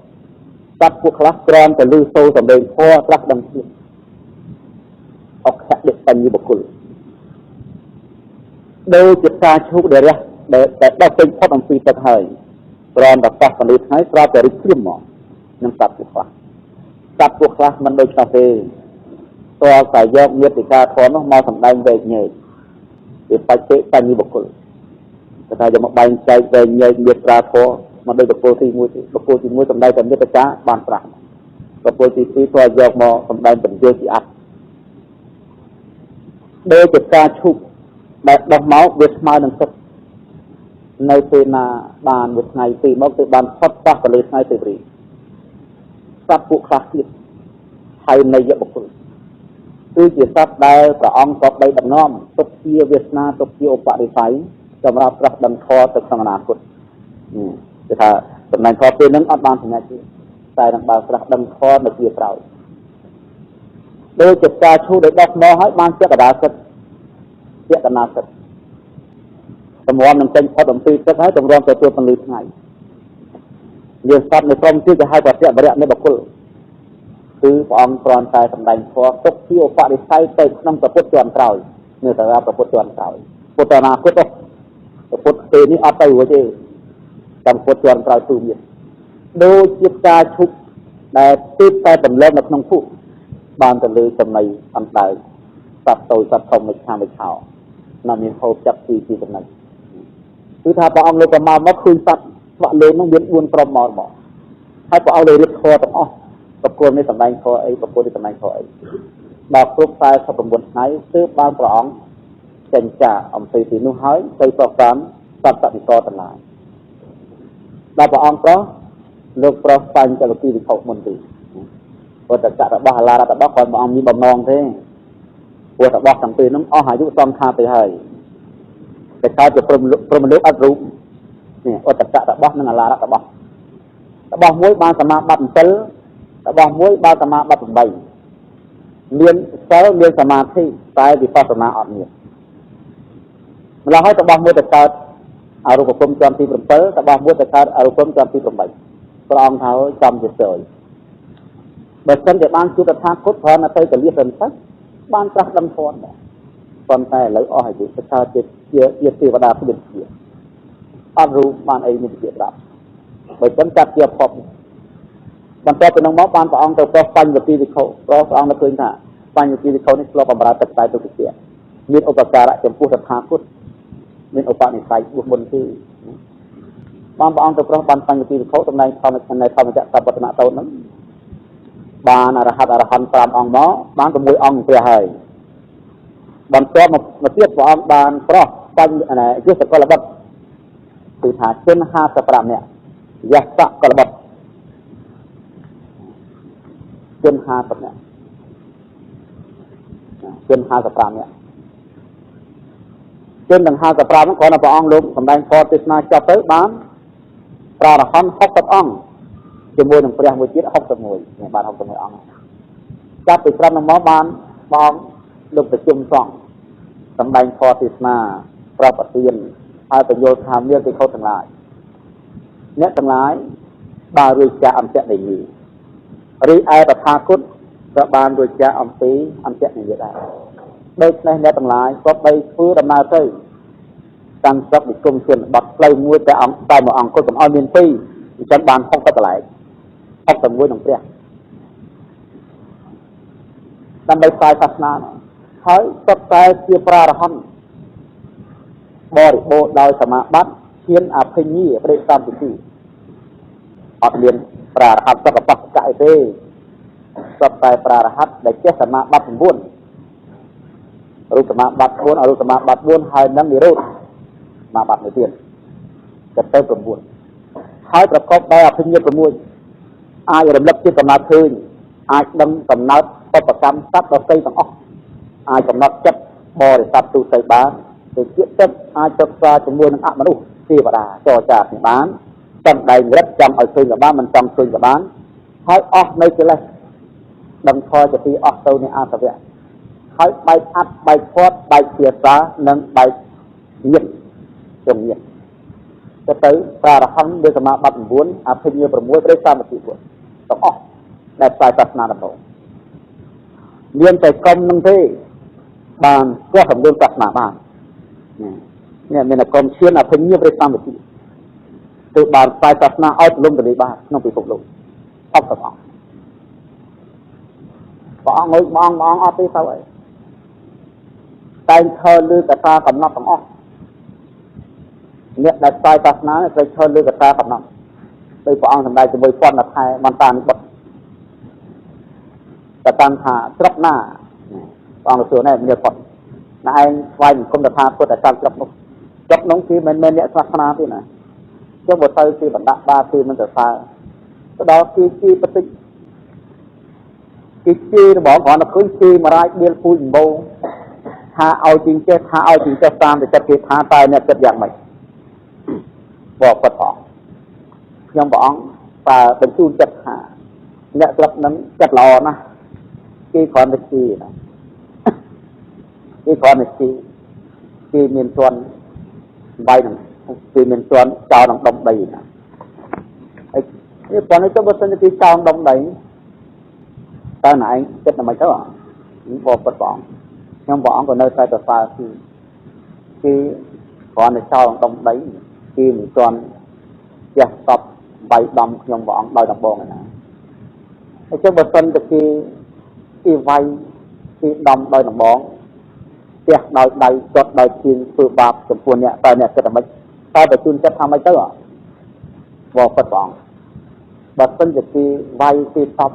សត្វពួកខ្លះគ្រាន់តែឮសូរសំឡេងធម៌ត្រាស់ដឹងទៀតអក្ខដិបញ្ញបុគ្គលដូចជាផ្កាឈូកដែលរះដែលដោះចេញផុតអំពីទឹកហើយគ្រាន់តែប៉ះពន្លឺថ្ងៃស្រាប់តែរីកភ្លាមមកនឹងសត្វពួកខ្លះសត្វពួកខ្លះមិនដូចនោះទេតើតែយកមេតិកាធម៌នោះមកសម្ដែងវែកញែកវាបច្ចិបញ្ញបុគ្គលគេថាយកមកបែងចែកវែកញែកមេត្រាធម៌មកដូចបុគ្គលទី1ទេបុគ្គលទី1សម្ដែងតែមេត្តាបានប្រាស់បុគ្គលទី2ក៏យកមកសម្ដែងបញ្យល់ជាអត្តដូចជាការឈូកដែលដោះមកវាស្មើនឹងទឹកនៅពេលណាបានមួយថ្ងៃពីរមកទៅបានផុតប៉ះទៅលើថ្ងៃទៅរីសត្វពួកខ្លះទៀតហើយនៃយបុគ្គលគឺជាសត្វដែលព្រះអង្គក៏បីដឹកនាំទុកជាវាសនាទុកជាឧបនិស្ស័យសម្រាប់ត្រាស់ដឹងធម៌ទៅក្នុងអនាគតគឺថាតំណែងធម៌ពេលហ្នឹងអត់បានសម្រេចទេតែនឹងបើត្រាស់ដឹងធម៌នៅជាក្រោយដូចជាការឈូសដែលដោះមកហើយបានជាកដាសិទ្ធជាកណាសិទ្ធតម្រាំនឹងចេញផុតអំពីទឹកហើយតម្រាំទទួលពន្លឺថ្ងៃមានសត្វនៅក្រុមទៀតគេហៅថាពរៈនៃបុគ្គលគឺព្រះអង្គគ្រាន់តែសម្ដែងធម៌ទុកជាឧបនិស្ស័យទៅក្នុងពុទ្ធជាន់ក្រោយ នៅតែប្រពុតជាន់ក្រោយពុទ្ធអនាគតប្រពុតពេលនេះអត់ទៅរួចទេតាមពុទ្ធជាន់ក្រោយទូមានដូចជាផ្កាឈូកដែលទើបតែបន្លំនៅក្នុងភក់បានទៅលើចំណីអណ្ដើកសត្វតូចសត្វធំមិនខាមិនខោណាមានហូបចាប់ពីពីចំណីគឺថាព្រះអង្គលោកប្រមាណមកឃើញសត្វស្វាក់លើនោះមាន4ក្រុមមកមកហើយព្រះអង្គលើរៀបធម៌ទាំងអស់ប្រគល់នេះសម្ដែងធម៌អីប្រគល់នេះសម្ដែងធម៌អីដល់គ្រប់49ថ្ងៃទើបបានព្រះអង្គចេញចាកអំពីទីនោះហើយទៅប្រកាន់សត្វនិកទាំងឡាយដល់ព្រះអង្គប្រោះលោកប្រោះបញ្ចលគីវិខុមុនទីព្រោះតចរបស់អាឡាររបស់គាត់ព្រះអង្គមានបំណងទេព្រោះរបស់ទាំងពីរនោះអស់អាយុសង្ខារទៅហើយតែកើតជាព្រមលោកអត់រូបនេះអត្តករបស់និងអាឡាររបស់របស់មួយបានសមាបត្តិ7របស់មួយបានសមាបត្តិ8មានសិលមានសមាធិតែវិបស្សនាអត់មានម្ល៉េះហើយរបស់មួយទៅកើតអរូបភូមិជាន់ទី7របស់មួយទៅកើតអរូបភូមិជាន់ទី8ព្រះអង្គថាចំជាសយបើសិនជាបានជួបតថាគតគ្រាន់តែទៅកលៀសទៅបានត្រាស់ដឹងធម៌ដែរប៉ុន្តែឥឡូវអស់អាយុទៅកើតជាជាទេវតាព្រាជាអត់រូបបានអីមានជាប្រាប់បើចឹងចាត់ជាភពបន្ទាប់ពីនោះមកបានព្រះអង្គទៅប្រោះបញ្ញវគិវិខុប្រោះព្រះអង្គនៅឃើញថាបញ្ញវគិវិខុនេះធ្លាប់បម្រើទឹកតែទុតិយមានឧបការៈចំពោះតថាគតមានឧបនិស្ស័យបួសមុនគឺបានព្រះអង្គទៅប្រោះបានបញ្ញវគិវិខុតំណែងធម្មនៃធម្មចក្របតនតោហ្នឹងបានអរហន្តអរហន្ត5អង្គមកបាន6អង្គព្រះហើយបន្ទាប់មកទៀតព្រះអង្គបានប្រោះបញ្ញយសកលបុត្រគឺថាជន55នាក់យសកលបុត្រជន50នាក់ជន55នាក់ជនទាំង55ហ្នឹងគ្រាន់តែព្រះអង្គលោកសម្ដែងធម៌ទេសនាចប់ទៅបានព្រះអរហន្ត60អង្គជាមួយនឹងព្រះមួយទៀត61នេះបាន61អង្គចាប់ពីត្រឹមនោះមកបានព្រះអង្គលោកប្រជុំសង្ឃសម្ដែងធម៌ទេសនាប្រពទានហើយបញ្យល់ថាមានភិក្ខុទាំងឡាយអ្នកទាំងឡាយបានរួចចាកអន្ទៈនៃនេះរីឯតថាគតក៏បានរួចចាកអំពីអន្ទៈនៃនេះដែរដូច្នេះអ្នកទាំងឡាយក៏បីធ្វើដំណើរទៅតាមស្រុកនិគមជនបទផ្លូវមួយតែអង្គតែមួយអង្គកុំឲ្យមានពីរអញ្ចឹងបាន60កន្លែង61ក្នុងព្រះដើម្បីផ្សាយសាសនាហើយសុទ្ធតែជាប្រារហន្តបរិបូរដោយសមាបត្តិឈានអភិញ្ញាបរិសម្ពិធីអត់មានប្រារហន្តសកបកអីទេសុទ្ធតែប្រារហន្តដែលចេះសមាបត្តិ9រូបសមាបត្តិ4អរូបសមាបត្តិ4ហើយនឹងនិរោធសមាបត្តិមួយទៀតទៅទៅ9ហើយប្រកបដោយអភិញ្ញា6អាចរំលឹកជាកំណត់ឃើញអាចដឹងកំណត់បពកម្មសត្វដទៃទាំងអស់អាចកំណត់ចិត្តបរិស័ទទូទៅបានទៅជាចិត្តអាចសិក្សាជាមួយនឹងអមនុស្សទេវតាចរចាគ្នាបានសំដែងរិទ្ធចង់ឲ្យឃើញក៏បានមិនចង់ឃើញក៏បានហើយអស់នៅកិលេសដឹងធម៌ជាទីអស់ទៅនៃអាសវៈហើយបែកអត្តបែកផាត់បែកភាសានិងបែកញាតជំញាតទៅទៅប្រារហន្តមានសមាបត្តិ9អភិញ្ញា6ប្រិសមាធិ4ទាំងអស់ដែលផ្សាយសាសនាដំបូងមានតែក្រុមនឹងទេបានស្គាល់សម្លៀងសាសនាបាននេះមានតែក្រុមឈានអភិញ្ញាប្រិសមាធិទើបបានផ្សាយសាសនាឲ្យទូលំទូលាយបានក្នុងពិភពលោក60អង្គព្រះអង្គមួយបងបងអត់ទេទៅអីតែងឈរលើកថាកំណត់ទាំងអស់អ្នកដែលផ្សាយសាសនាត្រូវឈរលើកថាកំណត់ដោយព្រះអង្គសម្ដែងជាមួយពន្ធថែមន្តានិបុត្រតែតាមថាស្រុកណាព្រះអង្គសួរណែមានពន្ធណែឯងថ្វាយបង្គំតថាពុទ្ធតែតាមស្រុកនោះស្រុកនោះគឺមិនមែនអ្នកសាសនាទេណាចុះបើទៅគេបណ្ដាក់បាគេមិនសរសើរទៅដល់គេជាបតិចគេជេររបស់គ្រាន់តែឃើញគេមរាជបៀលពូជដំបូងថាឲ្យជាងចេះថាឲ្យជាងចេះតាមតែចិត្តគេថាតើអ្នកចិត្តយ៉ាងម៉េចបបគាត់ផងខ្ញុំព្រះអង្គតើបញ្ជូនចិត្តថាអ្នកស្រុកនឹងចិត្តល្អណាស់គេគ្រាន់តែជេរណាគេគ្រាន់តែជេរគេមានជន់បាយនឹងគេមានជន់ចោលនឹងដុំដីណាហើយនេះប៉ុន្តែចុះបើសិនជាគេចោលដុំដីតើណែឯងចិត្តតែមិនទៅបបគាត់ព្រះអង្គ ខ្ញុំព្រះអង្គក៏នៅតែប្រសើរគឺគេគ្រាន់តែចោលដុំដីគេមិនទាន់ចេះតបបៃដំខ្ញុំព្រះអង្គដោយដំបងឯណាអញ្ចឹងបើសិនតែគេវាយគេដំដោយដំបងផ្ទះដោយដៃចត់ដោយជាងធ្វើបាបចំពោះអ្នកតើអ្នកគិតថាម៉េចតើបញ្ជូនចិត្តថាម៉េចទៅបបិទ្ធព្រះអង្គបើសិនជាគេវាយគេតប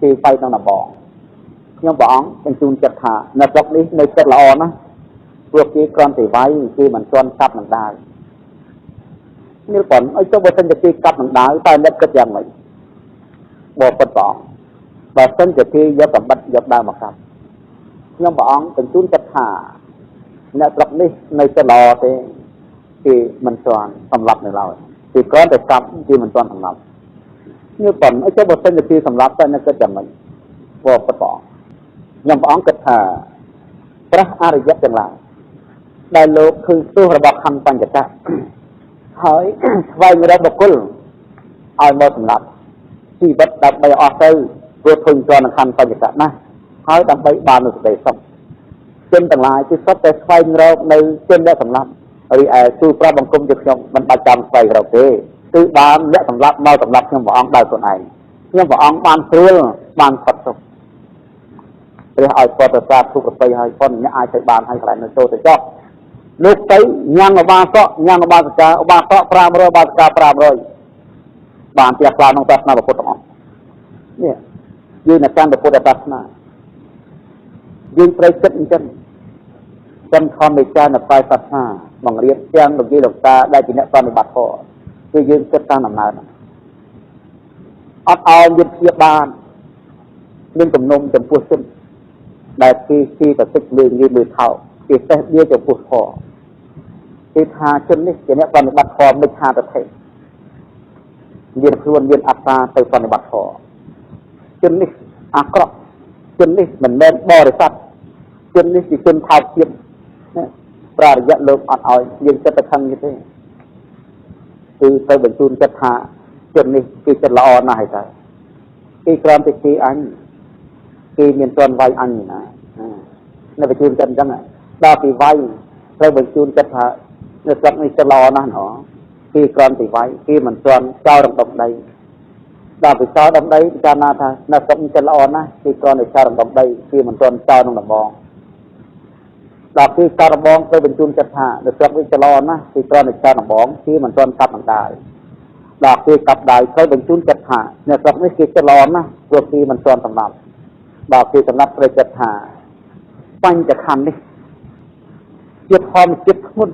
គេវាយក្នុងដំបងខ្ញុំព្រះអង្គបញ្ជូនចិត្តថានៅស្រុកនេះនៅចិត្តល្អណាស់ព្រោះគេគ្រាន់តែវាយគេមិនទាន់កាប់នឹងដាវនេះប៉ុនឲ្យចុះបើសិនជាគេកាប់នឹងដាវតើអ្នកគិតយ៉ាងម៉េចបបិទ្ធព្រះអង្គបើសិនជាគេយកកំបិតយកដាវមកកាប់ខ្ញុំព្រះអង្គបញ្ជូនចិត្តថាអ្នកស្រុកនេះនៅចិត្តល្អទេគេមិនទាន់សម្លាប់នៅឡើយគេគ្រាន់តែកាប់គេមិនទាន់សម្លាប់នេះប៉ុនឲ្យចុះបើសិនជាគេសម្លាប់តើអ្នកគិតយ៉ាងម៉េចបបិទ្ធព្រះអង្គខ្ញុំព្រះអង្គគិតថាព្រះអរិយទាំងឡាយដែលលោកឃើញទោសរបស់ខណ្ឌបញ្ចកៈហើយស្វែងរកបុគ្គលឲ្យមកសម្លាប់ជីវិតដើម្បីអស់ទៅព្រោះធុញទ្រាន់នឹងខណ្ឌបញ្ចកៈណាស់ហើយដើម្បីបាននូវសេចក្តីសុខជនទាំងឡាយគឺសុទ្ធតែស្វែងរកនៅជនដែលសម្លាប់រីឯទូប្រាប់បង្គំជាខ្ញុំមិនបាច់ចាំស្វែងរកទេគឺបានអ្នកសម្លាប់មកសម្លាប់ខ្ញុំព្រះអង្គដោយខ្លួនឯងខ្ញុំព្រះអង្គបានស្រួលបានផុតទុក្ខព្រះឲ្យពតសាទុក្ខប្របីហើយប៉ុនអ្នកអាចទៅបានហើយកន្លែងនៅចូលទៅចុះលោកទៅញ៉ាំឧបាសកញ៉ាំឧបាសិកាឧបាសក500ឧបាសិកា500បានជាខ្លាក្នុងសាសនាពុទ្ធទាំងអស់នេះយើងនៅកាន់ពុទ្ធសាសនាយើងត្រូវគិតអញ្ចឹងចំធម្មចារនៅផ្នែកសាសនាបង្រៀនទាំងលោកយាយលោកតាដែលជាអ្នកបប្រតិបត្តិធម៌គឺយើងគិតតាមដំណើរអត់ឲ្យមានព្យាបានមានទំនុំចំពោះជនដែលគេស៊ីប្រតិចលើងាយមើលថោកគេសេះបៀចំពោះធម៌គេថាជននេះជាអ្នកបប្រតិបត្តិធម៌មិច្ឆាទិដ្ឋិមានខ្លួនមានអត្តាទៅបប្រតិបត្តិធម៌ជននេះអាក្រក់ជននេះមិនមែនបរិស័ទជននេះជាជនថោកទាបប្រារយៈលោកអត់ឲ្យយើងចិត្តទៅខឹងនេះទេគឺទៅបញ្ជូនចិត្តថាជននេះគឺចិត្តល្អណាស់ហើយតើគេគ្រាន់តែគេអញគេមានទាន់វាយអញណានៅបញ្ជូនចិត្តអញ្ចឹងដល់ពីវាយត្រូវបញ្ជូនចិត្តថានៅស្រុកនេះចិត្តល្អណាស់ណោះគេគ្រាន់តែវាយគេមិនទាន់ចោលរំដុំដីដល់ពីចោលដំដីពិចារណាថានៅស្រុកនេះចិត្តល្អណាស់គេគ្រាន់តែចោលរំដុំដីគេមិនទាន់ចោលក្នុងដំបងដល់គេចោលដំបងត្រូវបញ្ជូនចិត្តថានៅស្រុកនេះចិត្តល្អណាស់គេគ្រាន់តែចោលដំបងគេមិនទាន់កាប់ដណ្ដើដល់គេកាប់ដៃត្រូវបញ្ជូនចិត្តថានៅស្រុកនេះគេចិត្តល្អណាស់ព្រោះគេមិនទាន់សម្លាប់ដល់គេសម្លាប់ត្រូវចិត្តថាបញ្ចខណ្ឌនេះជាធម្មជាតិធ្ងន់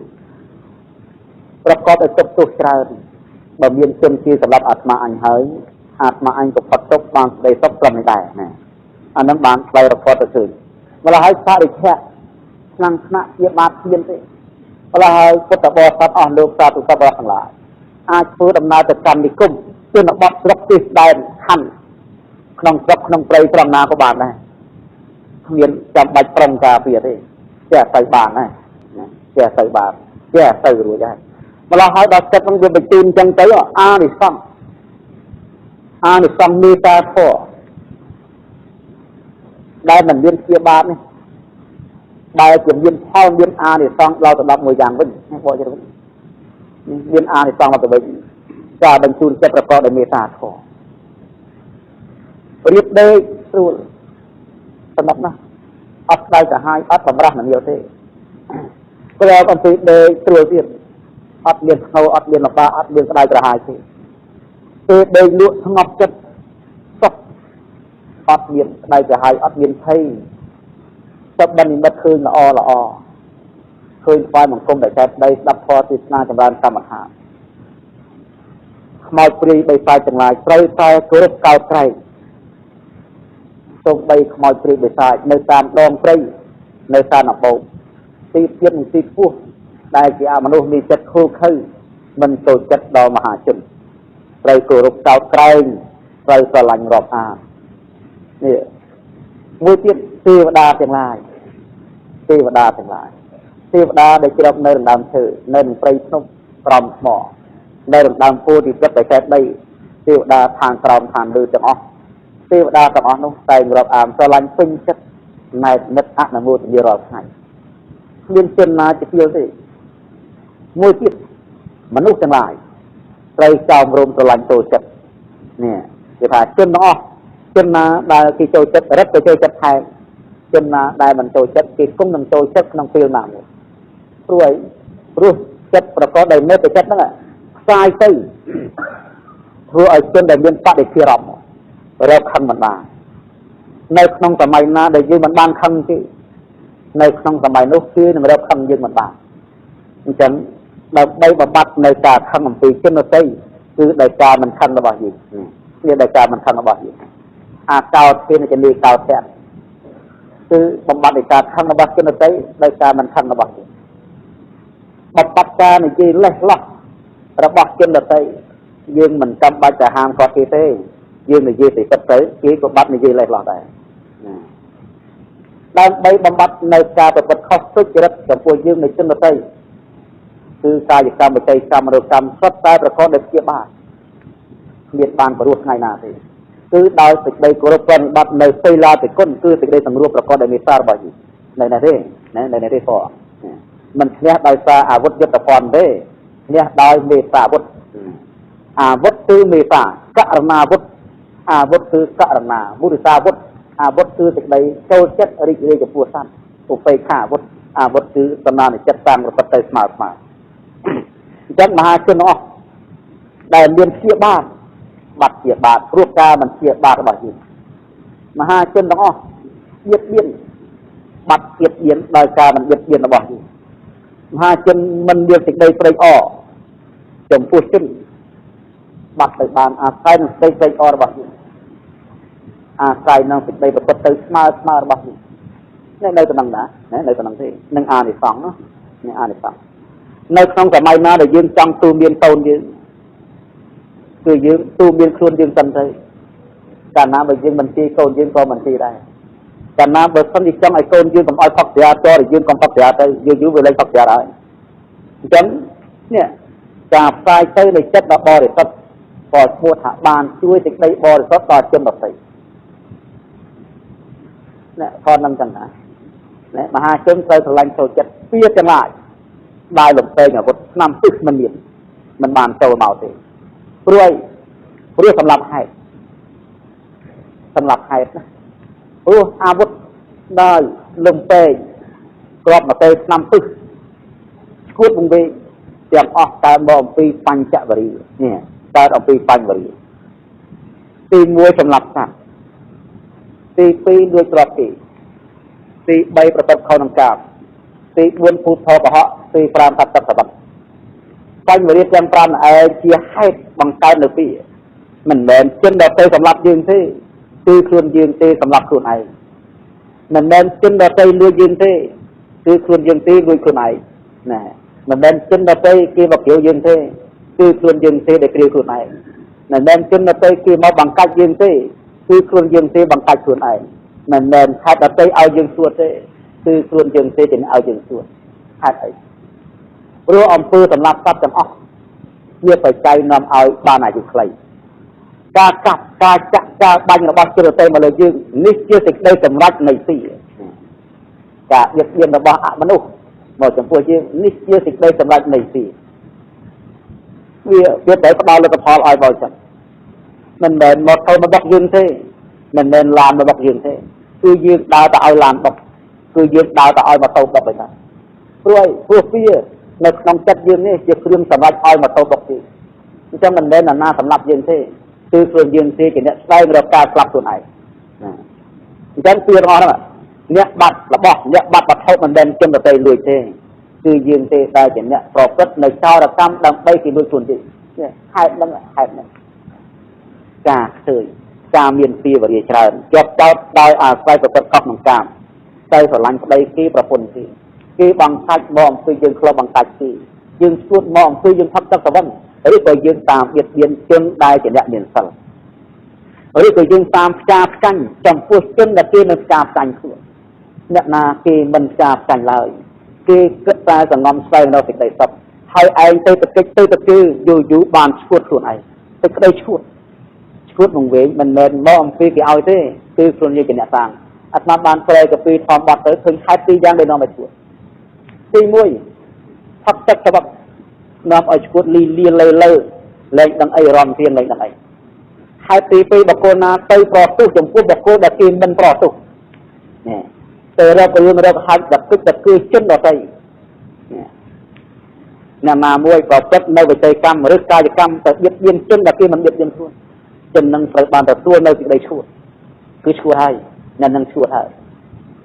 ប្រកបដោយទុក្ខទោសច្រើនបើមានជនជាសម្រាប់អាត្មាអញហើយអាត្មាអញក៏ផុតទុក្ខបានសេចក្តីសុខត្រឹមនេះដែរណាអានឹងបានថ្លៃរកទៅឃើញម្ល៉េះហើយបរិឆៈឆ្នាំថ្នាក់ជាបាតគ្មានទេម្ល៉េះហើយពុទ្ធបរិស័ទអស់លោកសាធុសប្បុរសទាំងឡាយអាចធ្វើដំណើរទៅកម្មនិគមជនបទស្រុកទេសដែនខណ្ឌក្នុងស្រុកក្នុងព្រៃត្រង់ណាក៏បានដែរគ្មានចាំបាច់ប្រុងការពារទេចេះទៅបានដែរចេះទៅបានចេះទៅរួចដែរម្ល៉េះហើយដល់ចិត្តនឹងវាបញ្ជូនចឹងទៅអានិសង្សអានិសង្សមេត្តាធម៌ដែលមិនមានជាបាបនេះដែលជាមានផលមានអានិសង្សដល់ទៅ11យ៉ាងវិញបកចិត្តវិញមានអានិសង្សដល់ទៅវិញការបញ្ជូនចិត្តប្រកបដោយមេត្តាធម៌រៀបដេកស្រួលសម្រាប់ណាស់អត់ក្តៅក្រហាយអត់បំរាស់នៀវទេព្រោះអំពីដេកស្រួលទៀតអត់មានស្នូអត់មានលំបាកអត់មានក្តៅក្រហាយទេពេលដេកលក់ស្ងប់ចិត្តសុខអត់មានក្តៅក្រហាយអត់មានភ័យសុបិននិមិត្តឃើញល្អល្អឃើញថ្វាយបង្គំដែលចែកដីស្ដាប់ធម៌ទេសនាចម្រើនកម្មដ្ឋានខ្មោចព្រាយបីសាយទាំងឡាយត្រូវតែគោរពកោតក្រែងសូម្បីខ្មោចព្រាយបិសាចនៅតាមដងព្រៃនៅតាមអបោកទីទៀតនិងទីខ្ពស់ដែលជាអមនុស្សមានចិត្តខូខើមិនចូលចិត្តដល់មហាជនត្រូវគោរពកោតក្រែងត្រូវស្រឡាញ់រាប់អាននេះមួយទៀតទេវតាទាំងឡាយទេវតាទាំងឡាយទេវតាដែលជ្រកនៅរណ្ដើមឈើនៅក្នុងព្រៃភ្នំក្រោមថ្មនៅរណ្ដើមពោធិព្រឹកដែលចែកដីទេវតាឋានក្រោមឋានលើទាំងអស់ទេវតាទាំងអស់នោះតែងរាប់អានស្រឡាញ់ពេញចិត្ត ណែតនិតអនុមោទនារាល់ថ្ងៃគ្មានជនណាជាទៀលទេមួយទៀតមនុស្សទាំងឡាយត្រូវចោមរោមស្រឡាញ់ចូលចិត្តនេះគេថាជនទាំងអស់ជនណាដែលគេចូលចិត្តរឹតទៅចូលចិត្តថែមជនណាដែលមិនចូលចិត្តគេគង់នឹងចូលចិត្តក្នុងពេលណាមួយព្រោះអីព្រោះចិត្តប្រកបដោយមេត្តាចិត្តហ្នឹងផ្សាយទៅធ្វើឲ្យជនដែលមានបដិភិរមរកខឹងមិនបាននៅក្នុងសម័យណាដែលយើងមិនបានខឹងទេនៅក្នុងសម័យនោះគឺនឹងរកខឹងយើងមិនបានអញ្ចឹងដើម្បីបំបត្តិនៅការខឹងអំពីជនដទៃគឺដោយការមិនខឹងរបស់យើងនេះដោយការមិនខឹងរបស់យើងអាកោធានជនីកោធៈគឺបំបត្តិដោយការខឹងរបស់ជនដទៃដោយការមិនខឹងរបស់យើងបំបត្តិការនិយាយលេះលោះរបស់ជនដទៃយើងមិនចាំបាច់ទៅហាមគាត់គេទេយើងនិយាយទៅពិតទៅគេក៏បាត់និយាយលេះលោះដែរដើម្បីបំបត្តិនៅការប្រព្រឹត្តខុសទុច្ចរិតចំពោះយើងในជនដទៃគឺកាយកម្មវិច័យកម្មរកម្មសុទ្ធតែប្រកបដោយព្យាបាទគ្មានបានព្រោះថ្ងៃណាទេគឺដោយសេចក្តីគោរពប្រតិបត្តិនៅសីលាតិគុណគឺសេចក្តីសង្រួមប្រកបដោយមេត្តារបស់យើងនៅនេះទេនៅនេះទេផងមិនឈ្នះដោយសារអាវុធយុទ្ធភ័ណ្ឌទេឈ្នះដោយមេត្តាអាវុធអាវុធគឺមេត្តាករណាវុធអាវុធគឺករណាមុទិសាវុធអាវុធគឺសេចក្តីចូលចិត្តរីករាយចំពោះសត្វឧបេក្ខាអាវុធអាវុធគឺតំណាងចិត្តតាមប្រព្រឹត្តទៅស្មើស្មើអញ្ចឹងមហាជនអស់ដែលមានព្យាបាទបាត់ជាបាតព្រោះការមិនជាបាតរបស់យើងមហាជនទាំងអស់បៀតបៀនបាត់បៀតបៀនដោយការមិនបៀតបៀនរបស់យើងមហាជនមិនមានសេចក្តីត្រេកអរចំពោះជនបាត់ទៅបានអាស្រ័យនឹងសេចក្តីត្រេកអររបស់យើងអាស្រ័យនឹងសេចក្តីប្រព្រឹត្តទៅស្មើស្មើរបស់យើងនៅតំណណានៅតំណទេនឹងអានិសង្សនេះអានិសង្សនៅក្នុងសម័យណាដែលយើងចង់ទូមានកូនយើងគឺយើងទូមានខ្លួនយើងសិនទៅកាលណាបើយើងមិនទីកូនយើងក៏មិនទីដែរកាលណាបើសិនជាចង់ឲ្យកូនយើងកុំឲ្យផឹកស្រាតរយើងកុំផឹកស្រាទៅយើងយូរវាលែងផឹកស្រាហើយអញ្ចឹងនេះការផ្សាយទៅនៃចិត្តដ៏បរិសុទ្ធក៏ឈ្មោះថាបានជួយសេចក្តីបរិសុទ្ធដល់ជនដទៃនេះខនឹងចឹងណានេះមហាជនត្រូវស្រឡាញ់ចូលចិត្តពៀទាំងឡាយបាយលំពេងអាវុធឆ្នាំពឹសមិនមានមិនបានចូលមកទេព្រោះអីព្រោះសម្រាប់ហេតុសម្រាប់ហេតុណាព្រោះអាវុធដោយលំពេងក្របមកទៅឆ្នាំពឹសឈួតវង្វេងទាំងអស់កើតមកអំពីបញ្ចវរីនេះកើតអំពីបញ្ចវរីទី1សម្រាប់សត្វទី2លួចទ្រព្យគេទី3ប្រព្រឹត្តខុសនឹងកាមទី4ភូតធកុហកទី5សត្វទឹកសបិតបញ្ចវរីទាំង5ឯងជាហេតុបង្កើតនៅពីមិនមែនជនដទៃសម្រាប់យើងទេគឺខ្លួនយើងទេសម្រាប់ខ្លួនឯងមិនមែនជនដទៃលួចយើងទេគឺខ្លួនយើងទេលួចខ្លួនឯងណាមិនមែនជនដទៃគេមកគ្រាវយើងទេគឺខ្លួនយើងទេដែលគ្រាវខ្លួនឯងមិនមែនជនដទៃគេមកបង្កាច់យើងទេគឺខ្លួនយើងទេបង្កាច់ខ្លួនឯងមិនមែនខេត្តដទៃឲ្យយើងសួតទេគឺខ្លួនយើងទេដែលឲ្យយើងសួតហេតុអីព្រោះអំពើសម្រាប់សត្វទាំងអស់ជាបច្ច័យនាំឲ្យបានអាយុខ្លីការកាប់ការចាក់ការបាញ់របស់ជនដទៃមកលើយើងនេះជាសេចក្តីសម្រេចនៃទីការបៀតបៀនរបស់អមនុស្សមកចំពោះយើងនេះជាសេចក្តីសម្រេចនៃទីវាត្រូវផ្ដល់លទ្ធផលឲ្យមកចឹងមិនមែនមកទៅមកបុកយើងទេមិនមែនឡានមកបុកយើងទេគឺយើងដើរទៅឲ្យឡានបុកគឺយើងដើរទៅឲ្យម៉ូតូបុកទៅព្រោះអីព្រោះវានៅក្នុងចិត្តយើងនេះជាគ្រឿងសម្រេចឲ្យម៉ូតូបុកទេអញ្ចឹងមិនមែនណានាសម្រាប់យើងទេគឺខ្លួនយើងទេជាអ្នកស្វែងរកការស្លាប់ខ្លួនឯងអញ្ចឹងពីរបស់ហ្នឹងអ្នកបាត់របស់អ្នកបាត់វត្ថុមិនមែនជនដទៃលួចទេគឺយើងទេដែលជាអ្នកប្រព្រឹត្តនៅចោរកម្មដើម្បីគេលួចខ្លួនទេហេតុហ្នឹងហេតុហ្នឹងការខ្ទើយការមានពីវរិយច្រើនជាប់ចោតដោយអាស្រ័យប្រព្រឹត្តខុសក្នុងកាមទៅស្រឡាញ់ប្តីគេប្រពន្ធគេគេបង្កាច់មកអំពីយើងធ្លាប់បង្កាច់គេយើងឈួតមកអំពីយើងផឹកទឹកសវឹងឬក៏យើងតាមបៀតបៀនជនដែលជាអ្នកមានសិលឬក៏យើងតាមផ្កាផ្ចាញ់ចំពោះជនដែលគេមិនផ្កាផ្ចាញ់ខ្លួនអ្នកណាគេមិនផ្កាផ្ចាញ់ឡើយគេគិតតែសងំស្វែងរកសេចក្តីសុខហើយឯងទៅទៅកិច្ចទៅទៅគឺយូរយូរបានឈួតខ្លួនឯងទៅក្តីឈួតឈួតវង្វេងមិនមែនមកអំពីគេឲ្យទេគឺខ្លួនយើងជាអ្នកសាង អាត្មាបានប្រែកពីធម្មបទទៅឃើញហេតុពីរយ៉ាងដែលនាំឲ្យឈួតទី1ផឹកទឹកស្បឹកនាំឲ្យឈួតលីលាលេលើលែងដឹងអីរំទៀនលែងដឹងអីហេតុទី2បុគ្គលណាទៅប្រទុះចំពោះបុគ្គលដែលគេមិនប្រទុះនេះទៅរករឿងរកហេតុដល់គិតដល់គឺជនដតីអ្នកណាមួយប្រព្រឹត្តនៅវិច័យកម្មឬកាយកម្មទៅបៀតបៀនជនដែលគេមិនបៀតបៀនខ្លួនជននឹងត្រូវបានទទួលនៅសេចក្តីឈួតគឺឈួតហើយអ្នកនឹងឈួតហើយ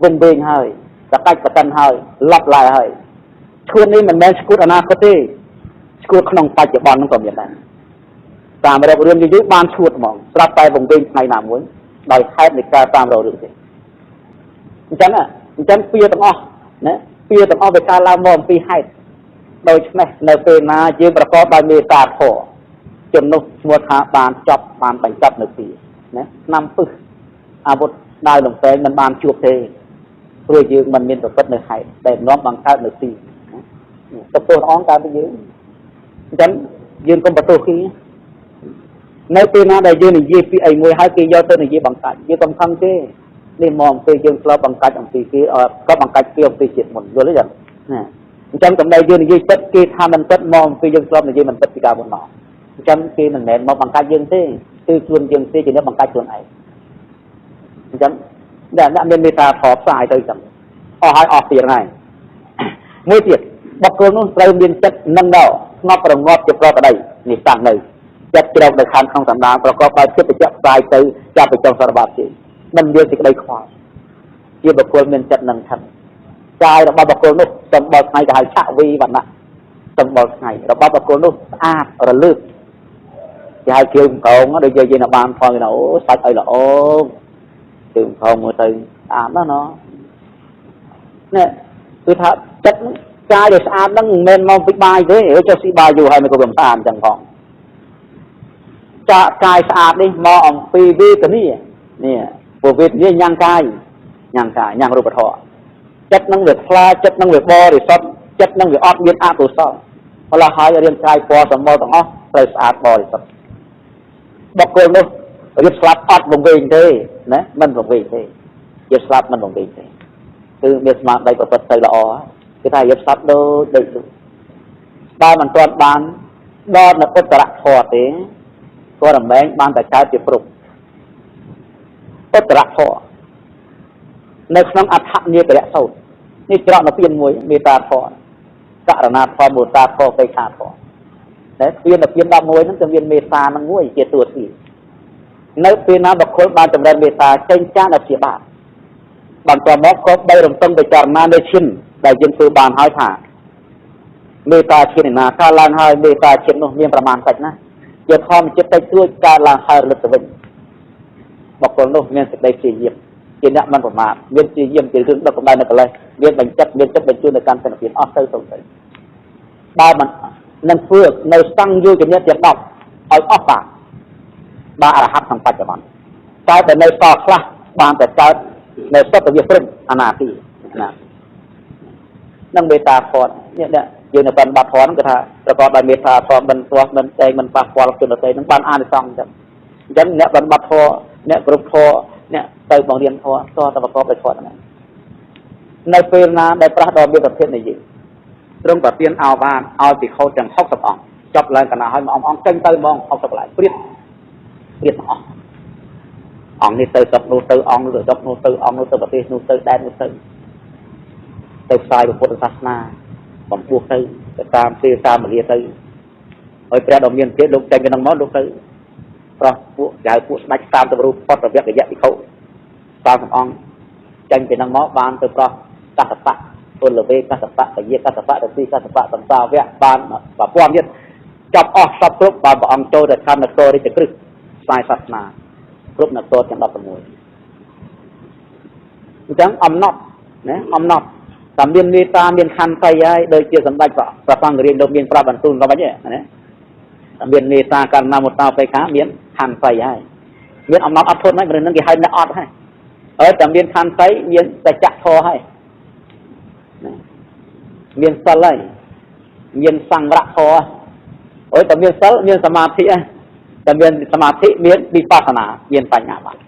វង្វេងហើយសកាច់បតិនហើយលប់ឡាយហើយឈួតនេះមិនមែនឈួតអនាគតទេឈួតក្នុងបច្ចុប្បន្នហ្នឹងក៏មានដែរតាមរករឿងយូរៗបានឈួតហ្មងស្រាប់តែវង្វេងថ្ងៃណាមួយដោយហេតុនៃការតាមរករឿងទេអញ្ចឹងអញ្ចឹងពៀទាំងអស់ណាពៀទាំងអស់វាកើតឡើងមកអំពីហេតុដូច្នេះនៅពេលណាយើងប្រកបដោយមេត្តាធម៌ជននោះឈ្មោះថាបានចប់បានបញ្ចប់នៅពីណាឆ្នាំពឹសអាវុធដាវលំពេងមិនបានជួបទេព្រោះយើងមិនមានប្រព្រឹត្តនៅហេតុដែលនាំបង្កើតនៅទីទៅទោសអងកើតពីយើងអញ្ចឹងយើងកុំបន្ទោសគេនៅពេលណាដែលយើងនិយាយពីអីមួយហើយគេយកទៅនិយាយបង្កាច់យើងកុំខឹងទេនេះមកអំពីយើងធ្លាប់បង្កាច់អំពីគេក៏បង្កាច់គេអំពីជាតិមុនយល់ទេចឹងណាអញ្ចឹងកម្ដៅយើងនិយាយពិតគេថាមិនពិតមកអំពីយើងធ្លាប់និយាយមិនពិតពីកាលមុនមកអញ្ចឹងគេមិនមែនមកបង្កាច់យើងទេគឺខ្លួនយើងទេជាអ្នកបង្កាច់ខ្លួនឯងអញ្ចឹងអ្នកមានមេត្តាធម៌ផ្សាយទៅចឹងអស់ហើយអស់ទៀតហើយមួយទៀតបុគ្គលនោះត្រូវមានចិត្តនឹងដល់ស្ងប់រងាប់ជាប្រកដីនេះតាំងនៅចិត្តជ្រោកនៅខាងក្នុងសន្តានប្រកបដោយភាពត្រជាក់ផ្សាយទៅចាប់ទៅចុងសារបាតទេមិនមានសេចក្តីខ្វល់ជាបុគ្គលមានចិត្តនឹងថិតកាយរបស់បុគ្គលនោះសម្បុរថ្ងៃគេហៅឆវីវណ្ណៈសម្បុរថ្ងៃរបស់បុគ្គលនោះស្អាតរលឺគេហៅជើងកងដូចយើងនៅបានផងគេថាអូសាច់ឲ្យល្អជើងកងមើលទៅស្អាតណាស់ណោះនេះគឺថាចិត្តកាយដែលស្អាតហ្នឹងមិនមែនមកពីបាយទេចុះស៊ីបាយយូរហើយមិនក៏វាមិនស្អាតអញ្ចឹងផងចាកាយស្អាតនេះមកអំពីវេទនានេះព្រោះវេទនាញ៉ាំងកាយញ៉ាំងកាយញ៉ាំងរូបធម៌ចិត្តនឹងវាថ្លាចិត្តនឹងវាបរិសុទ្ធចិត្តនឹងវាអត់មានអកុសលម្ល៉េះហើយរាងកាយពណ៌សម្បុរទាំងអស់ត្រូវស្អាតបរិសុទ្ធបុគ្គលនោះរៀបស្លាប់អត់វង្វេងទេណាមិនវង្វេងទេរៀបស្លាប់មិនវង្វេងទេគឺមានស្មារតីប្រព្រឹត្តទៅល្អគឺថារៀបស្លាប់ដូចដេកលក់បើមិនទាន់បានដល់នៅឧត្តរធម៌ទេក៏រមែងបានតែកើតជាព្រំឧត្តរធម៌នៅក្នុងអដ្ឋនេករៈសោតនេះច្រកនៅពៀនមួយមេត្តាធម៌ករណាធម៌មុតាធម៌បេខាធម៌តែពៀននៅពៀន11ហ្នឹងគឺមានមេត្តានឹងមួយជាតួទីនៅពេលណាបុគ្គលបានចម្រើនមេត្តាចេញចាកនៅព្យាបាទបន្ទាប់មកក៏បីរំពឹងពិចារណានៅឈានដែលយើងធ្វើបានហើយថាមេត្តាឈានណាកើតឡើងហើយមេត្តាឈាននោះមានប្រមាណតិចណាជាធម្មជាតិតិចតួចកើតឡើងហើយរលឹកទៅវិញបុគ្គលនោះមានសេចក្តីព្យាយាមជាអ្នកមិនប្រមាទមានព្យាយាមជារឿងដុតកម្ដៅនៅកលេសមានបញ្ចិត្តមានចិត្តបញ្ជូនទៅកាន់សន្តិភាពអស់ទៅទៅទៅបើមិននឹងធ្វើនៅសង្យោជនៈទាំង10ឲ្យអស់បាទបាទអរហន្តក្នុងបច្ចុប្បន្នតែបើនៅសល់ខ្លះបានតែកើតនៅសុទ្ធវិព្រឹមអនាគីណានឹងមេត្តាធម៌នេះយើងនៅបានបាត់ធម៌ហ្នឹងគឺថាប្រកបដោយមេត្តាធម៌មិនទាស់មិនតែងមិនប៉ះពាល់ជនដទៃហ្នឹងបានអានិសង្សអញ្ចឹងអញ្ចឹងអ្នកបានបាត់ធម៌អ្នកគ្រប់ធម៌អ្នកទៅបង្រៀនធម៌តតែប្រកបដោយធម៌ហ្នឹងនៅពេលណាដែលប្រាស់ដល់មានប្រភេទនៃយើងទ្រង់ប្រទានអោវាទឲ្យភិក្ខុទាំង60អង្គចប់ឡើងកណ្ដាលហើយមួយអង្គអង្គចេញទៅហ្មង60កន្លែងព្រៀបព្រៀបទាំងអស់អង្គនេះទៅស្រុកនោះទៅអង្គនោះទៅស្រុកនោះទៅអង្គនោះទៅប្រទេសនោះទៅដែននោះទៅទៅផ្សាយពុទ្ធសាសនាបំពោះទៅទៅតាមពេលតាមវេលាទៅហើយព្រះដ៏មានភាពលោកចេញពីនឹងមកលោកទៅប្រោះពួកចៅពួកស្ដេច30រូបផុតរវកយៈភិក្ខុ30អង្គចេញពីនឹងមកបានទៅប្រោះកសបៈពលវេកសបៈពយាកសបៈរទីកសបៈសន្តាវៈបានប្រព័ន្ធទៀតចាប់អស់សពគ្រប់បានព្រះអង្គចូលទៅឋាននគររាជក្រឹសផ្សាយសាសនាគ្រប់នគរទាំង16អញ្ចឹងអំណត់ណាអំណត់តែមានមេត្តាមានខន្តីហើយដូចជាសម្ដេចព្រះសង្ឃរាជលោកមានប្រាប់បន្ទូលក៏មិនទេណាតែមានមេត្តាករណាមុតាបេខាមានខន្តីហើយមានអំណត់អត់ធន់ហើយមនុស្សហ្នឹងគេហៅអ្នកអត់ហើយអើតែមានខន្តីមានសច្ចធម៌ហើយមានសិលហើយមានសង្វរៈធម៌អូយតែមានសិលមានសមាធិហើយតែមានសមាធិមានវិបស្សនាមានបញ្ញាបាត់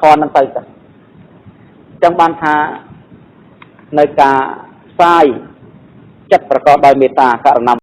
ធម៌នឹងទៅទៅ ចង់បានថានៅការផ្សាយចិត្តប្រកបដោយមេត្តាករុណា។